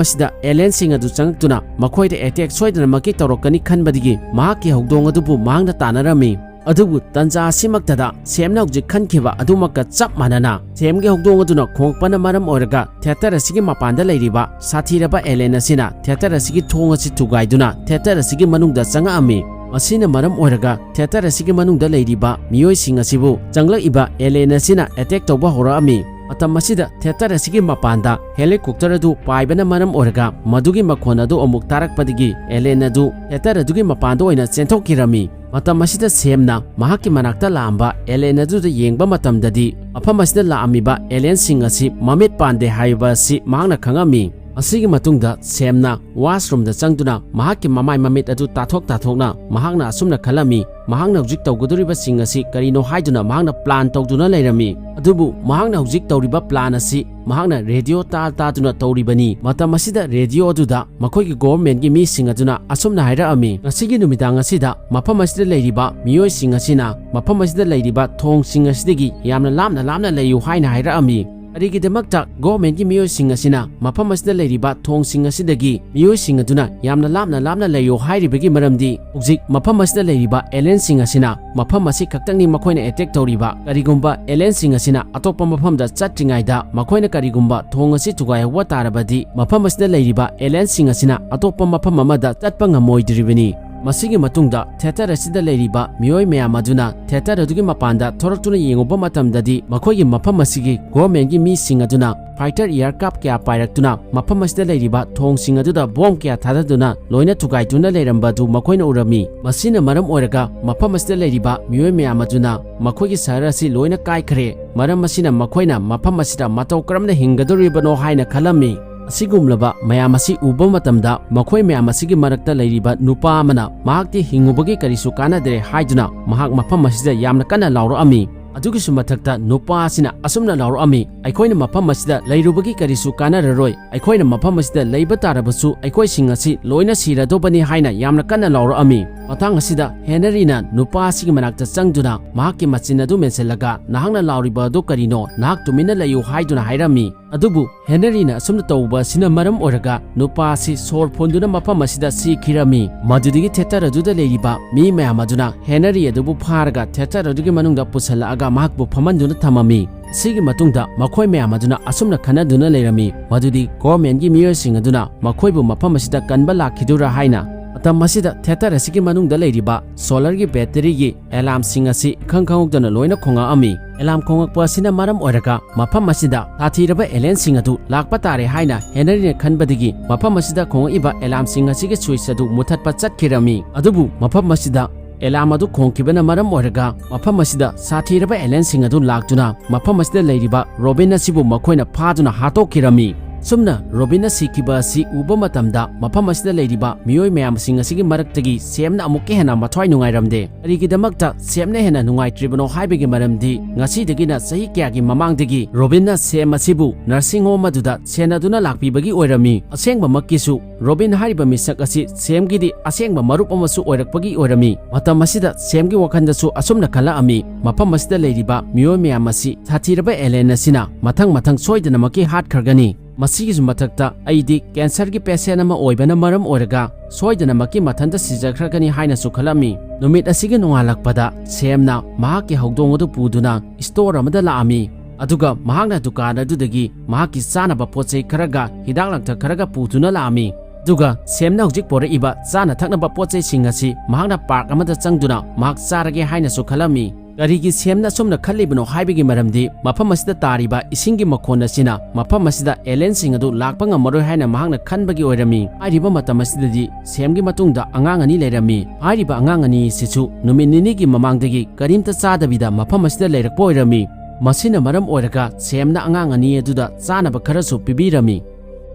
ꯑꯁꯤꯗ ꯑꯦꯂꯤꯌꯟꯁꯤꯡ ꯑꯗꯨ ꯆꯪꯂꯛꯇꯨꯅ ꯃꯈꯣꯏꯗ ꯑꯦꯇꯦꯛ ꯁꯣꯏꯗꯅꯃꯛꯀꯤ ꯇꯧꯔꯛꯀꯅꯤ ꯈꯟꯕꯗꯒꯤ ꯃꯍꯥꯛꯀꯤ ꯍꯧꯗꯣꯡ ꯑꯗꯨꯕꯨ ꯃꯍꯥꯛꯅ ꯇꯥꯟꯅꯔꯝꯃꯤ꯫ ꯑꯗꯨꯕꯨ ꯇꯟꯖꯥ ꯑꯁꯤꯃꯛꯇꯗ ꯁꯦꯝꯅ ꯍꯧꯖꯤꯛ ꯈꯟꯈꯤꯕ ꯑꯗꯨꯃꯛꯀ ꯆꯞ ꯃꯥꯟꯅꯅ ꯁꯦꯝꯒꯤ ꯍꯧꯗꯣꯡ ꯑꯗꯨꯅ ꯈꯣꯡꯂꯛꯄꯅ ꯃꯔꯝ ꯑꯣꯏꯔꯒ ꯊꯤꯌꯦꯇꯔ ꯑꯁꯤꯒꯤ ꯃꯄꯥꯟꯗ ꯂꯩꯔꯤꯕ ꯁꯥꯊꯤꯔꯕ ꯑꯦꯂꯤꯌꯟ ꯑꯁꯤꯅ ꯊꯤꯌꯦꯇꯔ ꯑꯁꯤꯒꯤ ꯊꯣꯡ ꯑꯁꯤ ꯊꯨꯒꯥꯏꯗꯨꯅ ꯊꯤꯌꯦꯇꯔ ꯑꯁꯤꯒꯤ ꯃꯅꯨꯡꯗ ꯆꯪꯉꯛꯑꯝꯃꯤ꯫ ꯃꯁꯤꯅ ꯃꯔꯝ ꯑꯣꯏꯔꯒ ꯊꯤꯌꯦꯇꯔ ꯑꯁꯤꯒꯤ ꯃꯅꯨꯡꯗ ꯂꯩꯔꯤꯕ ꯃꯤꯑꯣꯏꯁꯤꯡ ꯑꯁꯤꯕꯨ ꯆꯪꯂꯛꯏꯕ ꯑꯦꯂꯤꯌꯟ ꯑꯁꯤꯅ ꯑꯦꯇꯦꯛ ꯇꯧꯕ ꯍꯧꯔꯛꯑꯝꯃꯤ꯫ ꯃꯇꯝ ꯑꯁꯤꯗ ꯊꯤꯌꯦꯇꯔ ꯑꯁꯤꯒꯤ ꯃꯄꯥꯟꯗ ꯍꯦꯂꯤꯀꯣꯞꯇꯔ ꯑꯗꯨ ꯄꯥꯏꯕꯅ ꯃꯔꯝ ꯑꯣꯏꯔꯒ ꯃꯗꯨꯒꯤ ꯃꯈꯣꯟ ꯑꯗꯨ ꯑꯃꯨꯛ ꯇꯥꯔꯛꯄꯗꯒꯤ ꯑꯦꯂꯤꯌꯟ ꯑꯗꯨ ꯊꯤꯌꯦꯇꯔ ꯑꯗꯨꯒꯤ ꯃꯄꯥꯟꯗ ꯑꯣꯏꯅ ꯆꯦꯟꯊꯣꯛꯈꯤꯔꯝꯃꯤ꯫ ꯃꯇꯝ ꯑꯁꯤꯗ ꯁꯦꯝꯅ ꯃꯍꯥꯛꯀꯤ ꯃꯅꯥꯛꯇ ꯂꯥꯛꯑꯝꯕ ꯑꯦꯂꯤꯌꯟ ꯑꯗꯨꯗ ꯌꯦꯡꯕ ꯃꯇꯝꯗꯗꯤ ꯃꯐꯝ ꯑꯁꯤꯗ ꯂꯥꯛꯑꯝꯃꯤꯕ ꯑꯦꯂꯤꯌꯟꯁꯤꯡ ꯑꯁꯤ ꯃꯃꯤꯠ ꯄꯥꯟꯗꯦ ꯍꯥꯏꯕ ꯑꯁꯤ ꯃꯍꯥꯛꯅ ꯈꯪꯉꯝꯃꯤ꯫ ꯑꯁꯤꯒꯤ ꯃꯇꯨꯡꯗ ꯁꯦꯝꯅ ꯋꯥꯁꯔꯨꯝꯗ ꯆꯪꯗꯨꯅ ꯃꯍꯥꯛꯀꯤ ꯃꯃꯥꯏ ꯃꯃꯤꯠ ꯑꯗꯨ ꯇꯥꯊꯣꯛ ꯇꯥꯊꯣꯛꯅ ꯃꯍꯥꯛꯅ ꯑꯁꯨꯝꯅ ꯈꯜꯂꯝꯃꯤ, ꯃꯍꯥꯛꯅ ꯍꯧꯖꯤꯛ ꯇꯧꯒꯗꯧꯔꯤꯕꯁꯤꯡ ꯑꯁꯤ ꯀꯔꯤꯅꯣ ꯍꯥꯏꯗꯨꯅ ꯃꯍꯥꯛꯅ ꯄ꯭ꯂꯥꯟ ꯇꯧꯗꯨꯅ ꯂꯩꯔꯝꯃꯤ꯫ ꯑꯗꯨꯕꯨ ꯃꯍꯥꯛꯅ ꯍꯧꯖꯤꯛ ꯇꯧꯔꯤꯕ ꯄ꯭ꯂꯥꯟ ꯑꯁꯤ ꯃꯍꯥꯛꯅ ꯔꯦꯗꯤꯑꯣ ꯇꯥ ꯇꯥꯗꯨꯅ ꯇꯧꯔꯤꯕꯅꯤ꯫ ꯃꯇꯝ ꯑꯁꯤꯗ ꯔꯦꯗꯤꯑꯣ ꯑꯗꯨꯗ ꯃꯈꯣꯏꯒꯤ ꯒꯣꯚꯔꯟꯃꯦꯟꯠꯀꯤ ꯃꯤꯁꯤꯡ ꯑꯗꯨꯅ ꯑꯁꯨꯝꯅ ꯍꯥꯏꯔꯛꯑꯝꯃꯤ, "ꯉꯁꯤꯒꯤ ꯅꯨꯃꯤꯗꯥꯡ ꯑꯁꯤꯗ ꯃꯐꯝ ꯑꯁꯤꯗ ꯂꯩꯔꯤꯕ ꯃꯤꯑꯣꯏꯁꯤꯡ ꯑꯁꯤꯅ ꯃꯐꯝ ꯑꯁꯤꯗ ꯂꯩꯔꯤꯕ ꯊꯣꯡꯁꯤꯡ ꯑꯁꯤꯗꯒꯤ ꯌꯥꯝꯅ ꯂꯥꯞꯅ ꯂꯥꯞꯅ ꯂꯩꯌꯨ" ꯍꯥꯏꯅ ꯍꯥꯏꯔꯛꯑꯝꯃꯤ꯫ ꯀꯔꯤꯒꯤꯗꯃꯛꯇ ꯒꯣꯔꯃꯦꯟꯒꯤ ꯃꯤꯑꯣꯏꯁꯤꯡ ꯑꯁꯤꯅ ꯃꯐꯝ ꯑꯁꯤꯗ ꯂꯩꯔꯤꯕ ꯊꯣꯡꯁꯤꯡ ꯑꯁꯤꯗꯒꯤ ꯃꯤꯑꯣꯏꯁꯤꯡ ꯑꯗꯨꯅ ꯌꯥꯝꯅ ꯂꯥꯞꯅ ꯂꯥꯞꯅ ꯂꯩꯌꯨ ꯍꯥꯏꯔꯤꯕꯒꯤ ꯃꯔꯝꯗꯤ, ꯍꯧꯖꯤꯛ ꯃꯐꯝ ꯑꯁꯤꯗ ꯂꯩꯔꯤꯕ ꯑꯦꯂꯤꯌꯟꯁꯤꯡ ꯑꯁꯤꯅ ꯃꯐꯝ ꯑꯁꯤ ꯈꯛꯇꯪꯅꯤ ꯃꯈꯣꯏꯅ ꯑꯦꯇꯦꯛ ꯇꯧꯔꯤꯕ꯫ ꯀꯔꯤꯒꯨꯝꯕ ꯑꯦꯂꯤꯌꯟꯁꯤꯡ ꯑꯁꯤꯅ ꯑꯇꯣꯞꯄ ꯃꯐꯝꯗ ꯆꯠꯇ꯭ꯔꯤꯉꯩꯗ ꯃꯈꯣꯏꯅ ꯀꯔꯤꯒꯨꯝꯕ ꯊꯣꯡ ꯑꯁꯤ ꯊꯨꯒꯥꯏꯍꯧꯕ ꯇꯥꯔꯕꯗꯤ, ꯃꯐꯝ ꯑꯁꯤꯗ ꯂꯩꯔꯤꯕ ꯑꯦꯂꯤꯌꯟꯁꯤꯡ ꯑꯁꯤꯅ ꯑꯇꯣꯞꯄ ꯃꯐꯝ ꯑꯃꯗ ꯆꯠꯄ ꯉꯝꯃꯣꯏꯗ꯭ꯔꯤꯕꯅꯤ꯫ ꯃꯁꯤꯒꯤ ꯃꯇꯨꯡꯗ ꯊꯤꯌꯦꯇꯔ ꯑꯁꯤꯗ ꯂꯩꯔꯤꯕ ꯃꯤꯑꯣꯏ ꯃꯌꯥꯝ ꯑꯗꯨꯅ ꯊꯤꯌꯦꯇꯔ ꯑꯗꯨꯒꯤ ꯃꯄꯥꯟꯗ ꯊꯣꯔꯛꯇꯨꯅ ꯌꯦꯡꯉꯨꯕ ꯃꯇꯝꯗꯗꯤ, ꯃꯈꯣꯏꯒꯤ ꯃꯐꯝ ꯑꯁꯤꯒꯤ ꯒꯣꯔꯃꯦꯟꯒꯤ ꯃꯤꯁꯤꯡ ꯑꯗꯨꯅ ꯐꯥꯏꯇꯔ ꯑꯦꯌꯔꯀ꯭ꯔꯥꯐ ꯀꯌꯥ ꯄꯥꯏꯔꯛꯇꯨꯅ ꯃꯐꯝ ꯑꯁꯤꯗ ꯂꯩꯔꯤꯕ ꯊꯣꯡꯁꯤꯡ ꯑꯗꯨꯗ ꯕꯣꯝ ꯀꯌꯥ ꯊꯥꯗꯗꯨꯅ ꯂꯣꯏꯅ ꯊꯨꯒꯥꯏꯗꯨꯅ ꯂꯩꯔꯝꯕ ꯑꯗꯨ ꯃꯈꯣꯏꯅ ꯎꯔꯝꯃꯤ꯫ ꯃꯁꯤꯅ ꯃꯔꯝ ꯑꯣꯏꯔꯒ ꯃꯐꯝ ꯑꯁꯤꯗ ꯂꯩꯔꯤꯕ ꯃꯤꯑꯣꯏ ꯃꯌꯥꯝ ꯑꯗꯨꯅ ꯃꯈꯣꯏꯒꯤ ꯁꯍꯔ ꯑꯁꯤ ꯂꯣꯏꯅ ꯀꯥꯏꯈ꯭ꯔꯦ꯫ ꯃꯔꯝ ꯑꯁꯤꯅ ꯃꯈꯣꯏꯅ ꯃꯐꯝ ꯑꯁꯤꯗ ꯃꯇꯧ ꯀꯔꯝꯅ ꯍꯤꯡꯒꯗꯧꯔꯤꯕꯅꯣ ꯍꯥꯏꯅ ꯈꯜꯂꯝꯃꯤ꯫ ꯑꯁꯤꯒꯨꯝꯂꯕ ꯃꯌꯥꯝ ꯑꯁꯤ ꯎꯕ ꯃꯇꯝꯗ, ꯃꯈꯣꯏ ꯃꯌꯥꯝ ꯑꯁꯤꯒꯤ ꯃꯔꯛꯇ ꯂꯩꯔꯤꯕ ꯅꯨꯄꯥ ꯑꯃꯅ ꯃꯍꯥꯛꯇꯤ ꯍꯤꯡꯉꯨꯕꯒꯤ ꯀꯔꯤꯁꯨ ꯀꯥꯟꯅꯗ꯭ꯔꯦ ꯍꯥꯏꯗꯨꯅ ꯃꯍꯥꯛ ꯃꯐꯝ ꯑꯁꯤꯗ ꯌꯥꯝꯅ ꯀꯟꯅ ꯂꯥꯎꯔꯛꯑꯝꯃꯤ꯫ ꯑꯗꯨꯒꯤꯁꯨ ꯃꯊꯛꯇ ꯅꯨꯄꯥ ꯑꯁꯤꯅ ꯑꯁꯨꯝꯅ ꯂꯥꯎꯔꯛꯑꯝꯃꯤ, "ꯑꯩꯈꯣꯏꯅ ꯃꯐꯝ ꯑꯁꯤꯗ ꯂꯩꯔꯨꯕꯒꯤ ꯀꯔꯤꯁꯨ ꯀꯥꯟꯅꯔꯔꯣꯏ꯫ ꯑꯩꯈꯣꯏꯅ ꯃꯐꯝ ꯑꯁꯤꯗ ꯂꯩꯕ ꯇꯥꯔꯕꯁꯨ ꯑꯩꯈꯣꯏꯁꯤꯡ ꯑꯁꯤ ꯂꯣꯏꯅ ꯁꯤꯔꯗꯧꯕꯅꯤ" ꯍꯥꯏꯅ ꯌꯥꯝꯅ ꯀꯟꯅ ꯂꯥꯎꯔꯛꯑꯝꯃꯤ꯫ ꯃꯇꯥꯡ ꯑꯁꯤꯗ ꯍꯦꯅꯔꯤꯅ ꯅꯨꯄꯥ ꯑꯁꯤꯒꯤ ꯃꯅꯥꯛꯇ ꯆꯪꯗꯨꯅ ꯃꯍꯥꯛꯀꯤ ꯃꯆꯤꯟ ꯑꯗꯨ ꯃꯦꯟꯁꯤꯜꯂꯒ, "ꯅꯍꯥꯛꯅ ꯂꯥꯎꯔꯤꯕ ꯑꯗꯨ ꯀꯔꯤꯅꯣ? ꯅꯍꯥꯛ ꯇꯨꯃꯤꯟꯅ ꯂꯩꯌꯨ" ꯍꯥꯏꯗꯨꯅ ꯍꯥꯏꯔꯝꯃꯤ꯫ ꯑꯗꯨꯕꯨ ꯍꯦꯅꯔꯤꯅ ꯑꯁꯨꯝꯅ ꯇꯧꯕ ꯑꯁꯤꯅ ꯃꯔꯝ ꯑꯣꯏꯔꯒ ꯅꯨꯄꯥ ꯑꯁꯤ ꯁꯣꯔ ꯐꯨꯟꯗꯨꯅ ꯃꯐꯝ ꯑꯁꯤꯗ ꯁꯤꯈꯤꯔꯝꯃꯤ꯫ ꯃꯗꯨꯗꯒꯤ ꯊꯤꯌꯦꯇꯔ ꯑꯗꯨꯗ ꯂꯩꯔꯤꯕ ꯃꯤ ꯃꯌꯥꯝ ꯑꯗꯨꯅ ꯍꯦꯅꯔꯤ ꯑꯗꯨꯕꯨ ꯐꯥꯔꯒ ꯊꯤꯌꯦꯇꯔ ꯑꯗꯨꯒꯤ ꯃꯅꯨꯡꯗ ꯄꯨꯁꯤꯜꯂꯛꯑꯒ ꯃꯍꯥꯛꯄꯨ ꯐꯝꯍꯟꯗꯨꯅ ꯊꯝꯃꯝꯃꯤ꯫ ꯁꯤꯒꯤ ꯃꯇꯨꯡꯗ ꯃꯈꯣꯏ ꯃꯌꯥꯝ ꯑꯗꯨꯅ ꯑꯁꯨꯝꯅ ꯈꯟꯅꯗꯨꯅ ꯂꯩꯔꯝꯃꯤ ꯃꯗꯨꯗꯤ ꯒꯣꯔꯃꯦꯟꯒꯤ ꯃꯤꯑꯣꯏꯁꯤꯡ ꯑꯗꯨꯅ ꯃꯈꯣꯏꯕꯨ ꯃꯐꯝ ꯑꯁꯤꯗ ꯀꯟꯕ ꯂꯥꯛꯈꯤꯗꯣꯏꯔꯥ ꯍꯥꯏꯅ꯫ ꯃꯇꯝ ꯑꯁꯤꯗ ꯊꯤꯌꯦꯇꯔ ꯑꯁꯤꯒꯤ ꯃꯅꯨꯡꯗ ꯂꯩꯔꯤꯕ ꯁꯣꯂꯔꯒꯤ ꯕꯦꯇꯔꯤꯒꯤ ꯑꯦꯂꯥꯝꯁꯤꯡ ꯑꯁꯤ ꯏꯈꯪ ꯈꯪꯍꯧꯗꯅ ꯂꯣꯏꯅ ꯈꯣꯡꯉꯛꯑꯝꯃꯤ꯫ ꯑꯦꯂꯥꯝ ꯈꯣꯡꯉꯛꯄ ꯑꯁꯤꯅ ꯃꯔꯝ ꯑꯣꯏꯔꯒ ꯃꯐꯝ ꯑꯁꯤꯗ ꯁꯥꯊꯤꯔꯕ ꯑꯦꯂꯤꯌꯟꯁꯤꯡ ꯑꯗꯨ ꯂꯥꯛꯄ ꯇꯥꯔꯦ ꯍꯥꯏꯅ ꯍꯦꯅꯔꯤꯅ ꯈꯟꯕꯗꯒꯤ ꯃꯐꯝ ꯑꯁꯤꯗ ꯈꯣꯡꯉꯛꯏꯕ ꯑꯦꯂꯥꯝꯁꯤꯡ ꯑꯁꯤꯒꯤ ꯁ꯭ꯋꯤꯆ ꯑꯗꯨ ꯃꯨꯊꯠꯄ ꯆꯠꯈꯤꯔꯝꯃꯤ꯫ ꯑꯗꯨꯕꯨ ꯃꯐꯝ ꯑꯁꯤꯗ ꯑꯦꯂꯥꯝ ꯑꯗꯨ ꯈꯣꯡꯈꯤꯕꯅ ꯃꯔꯝ ꯑꯣꯏꯔꯒ ꯃꯐꯝ ꯑꯁꯤꯗ ꯁꯥꯊꯤꯔꯕ ꯑꯦꯂꯤꯌꯟꯁꯤꯡ ꯑꯗꯨ ꯂꯥꯛꯇꯨꯅ ꯃꯐꯝ ꯑꯁꯤꯗ ꯂꯩꯔꯤꯕ ꯔꯣꯕꯤꯟ ꯑꯁꯤꯕꯨ ꯃꯈꯣꯏꯅ ꯐꯥꯗꯨꯅ ꯍꯥꯠꯇꯣꯛꯈꯤꯔꯝꯃꯤ꯫ ꯁꯨꯝꯅ ꯔꯣꯕꯤꯟꯅ ꯁꯤꯈꯤꯕ ꯑꯁꯤ ꯎꯕ ꯃꯇꯝꯗ, ꯃꯐꯝ ꯑꯁꯤꯗ ꯂꯩꯔꯤꯕ ꯃꯤꯑꯣꯏ ꯃꯌꯥꯝꯁꯤꯡ ꯑꯁꯤꯒꯤ ꯃꯔꯛꯇꯒꯤ ꯁꯦꯝꯅ ꯑꯃꯨꯛꯀ ꯍꯦꯟꯅ ꯃꯊ꯭ꯋꯥꯏ ꯅꯨꯡꯉꯥꯏꯔꯝꯗꯦ꯫ ꯀꯔꯤꯒꯤꯗꯃꯛꯇ ꯁꯦꯝꯅ ꯍꯦꯟꯅ ꯅꯨꯡꯉꯥꯏꯇ꯭ꯔꯤꯕꯅꯣ ꯍꯥꯏꯕꯒꯤ ꯃꯔꯝꯗꯤ, ꯉꯁꯤꯗꯒꯤꯅ ꯆꯍꯤ ꯀꯌꯥꯒꯤ ꯃꯃꯥꯡꯗꯒꯤ ꯔꯣꯕꯤꯟꯅ ꯁꯦꯝ ꯑꯁꯤꯕꯨ ꯅꯔꯁꯤꯡ ꯍꯣꯝ ꯑꯗꯨꯗ ꯁꯦꯟꯅꯗꯨꯅ ꯂꯥꯛꯄꯤꯕꯒꯤ ꯑꯣꯏꯔꯝꯃꯤ꯫ ꯑꯁꯦꯡꯕꯃꯛꯀꯤꯁꯨ ꯔꯣꯕꯤꯟ ꯍꯥꯏꯔꯤꯕ ꯃꯤꯁꯛ ꯑꯁꯤ ꯁꯦꯝꯒꯤꯗꯤ ꯑꯁꯦꯡꯕ ꯃꯔꯨꯞ ꯑꯃꯁꯨ ꯑꯣꯏꯔꯛꯄꯒꯤ ꯑꯣꯏꯔꯝꯃꯤ꯫ ꯃꯇꯝ ꯑꯁꯤꯗ ꯁꯦꯝꯒꯤ ꯋꯥꯈꯜꯗꯁꯨ ꯑꯁꯨꯝꯅ ꯈꯜꯂꯛꯑꯝꯃꯤ, "ꯃꯐꯝ ꯑꯁꯤꯗ ꯂꯩꯔꯤꯕ ꯃꯤꯑꯣꯏ ꯃꯌꯥꯝ ꯑꯁꯤ ꯁꯥꯊꯤꯔꯕ ꯑꯦꯂꯦꯟ ꯑꯁꯤꯅ ꯃꯊꯪ ꯃꯊꯪ ꯁꯣꯏꯗꯅꯃꯛꯀꯤ ꯍꯥꯠꯈ꯭ꯔꯒꯅꯤ꯫ ꯃꯁꯤꯒꯤꯁꯨ ꯃꯊꯛꯇ ꯑꯩꯗꯤ ꯀꯦꯟꯁꯔꯒꯤ ꯄꯦꯁꯦꯟ ꯑꯃ ꯑꯣꯏꯕꯅ ꯃꯔꯝ ꯑꯣꯏꯔꯒ ꯁꯣꯏꯗꯅꯃꯛꯀꯤ ꯃꯊꯟꯇ ꯁꯤꯖꯈ꯭ꯔꯒꯅꯤ" ꯍꯥꯏꯅꯁꯨ ꯈꯜꯂꯝꯃꯤ꯫ ꯅꯨꯃꯤꯠ ꯑꯁꯤꯒꯤ ꯅꯣꯡꯉꯥꯜꯂꯛꯄꯗ ꯁꯦꯝꯅ ꯃꯍꯥꯛꯀꯤ ꯍꯧꯗꯣꯡ ꯑꯗꯨ ꯄꯨꯗꯨꯅ ꯁ꯭ꯇꯣꯔ ꯑꯃꯗ ꯂꯥꯛꯑꯝꯃꯤ꯫ ꯑꯗꯨꯒ ꯃꯍꯥꯛꯅ ꯗꯨꯀꯥꯟ ꯑꯗꯨꯗꯒꯤ ꯃꯍꯥꯛꯀꯤ ꯆꯥꯅꯕ ꯄꯣꯠ ꯆꯩ ꯈꯔꯒ ꯍꯤꯗꯥꯛ ꯂꯥꯡꯊꯛ ꯈꯔꯒ ꯄꯨꯗꯨꯅ ꯂꯥꯛꯑꯝꯃꯤ꯫ ꯑꯗꯨꯒ ꯁꯦꯝꯅ ꯍꯧꯖꯤꯛ ꯄꯣꯔꯛꯏꯕ ꯆꯥꯅ ꯊꯛꯅꯕ ꯄꯣꯠ ꯆꯩꯁꯤꯡ ꯑꯁꯤ ꯃꯍꯥꯛꯅ ꯄꯥꯔꯛ ꯑꯃꯗ ꯆꯪꯗꯨꯅ ꯃꯍꯥꯛ ꯆꯥꯔꯒꯦ ꯍꯥꯏꯅꯁꯨ ꯈꯜꯂꯝꯃꯤ꯫ ꯀꯔꯤꯒꯤ ꯁꯦꯝꯅ ꯑꯁꯨꯝꯅ ꯈꯜꯂꯤꯕꯅꯣ ꯍꯥꯏꯕꯒꯤ ꯃꯔꯝꯗꯤ, ꯃꯐꯝ ꯑꯁꯤꯗ ꯇꯥꯔꯤꯕ ꯏꯁꯤꯡꯒꯤ ꯃꯈꯣꯟ ꯑꯁꯤꯅ ꯃꯐꯝ ꯑꯁꯤꯗ ꯑꯦꯂꯦꯟꯁꯤꯡ ꯑꯗꯨ ꯂꯥꯛꯄ ꯉꯝꯃꯔꯣꯏ ꯍꯥꯏꯅ ꯃꯍꯥꯛꯅ ꯈꯟꯕꯒꯤ ꯑꯣꯏꯔꯝꯃꯤ꯫ ꯍꯥꯏꯔꯤꯕ ꯃꯇꯝ ꯑꯁꯤꯗꯗꯤ ꯁꯦꯝꯒꯤ ꯃꯇꯨꯡꯗ ꯑꯉꯥꯡ ꯑꯅꯤ ꯂꯩꯔꯝꯃꯤ꯫ ꯍꯥꯏꯔꯤꯕ ꯑꯉꯥꯡ ꯑꯅꯤ ꯑꯁꯤꯁꯨ ꯅꯨꯃꯤꯠ ꯅꯤꯅꯤꯒꯤ ꯃꯃꯥꯡꯗꯒꯤ ꯀꯔꯤꯝꯇ ꯆꯥꯗꯕꯤꯗ ꯃꯐꯝ ꯑꯁꯤꯗ ꯂꯩꯔꯛꯄ ꯑꯣꯏꯔꯝꯃꯤ꯫ ꯃꯁꯤꯅ ꯃꯔꯝ ꯑꯣꯏꯔꯒ ꯁꯦꯝꯅ ꯑꯉꯥꯡ ꯑꯅꯤ ꯑꯗꯨꯗ ꯆꯥꯅꯕ ꯈꯔꯁꯨ ꯄꯤꯕꯤꯔꯝꯃꯤ꯫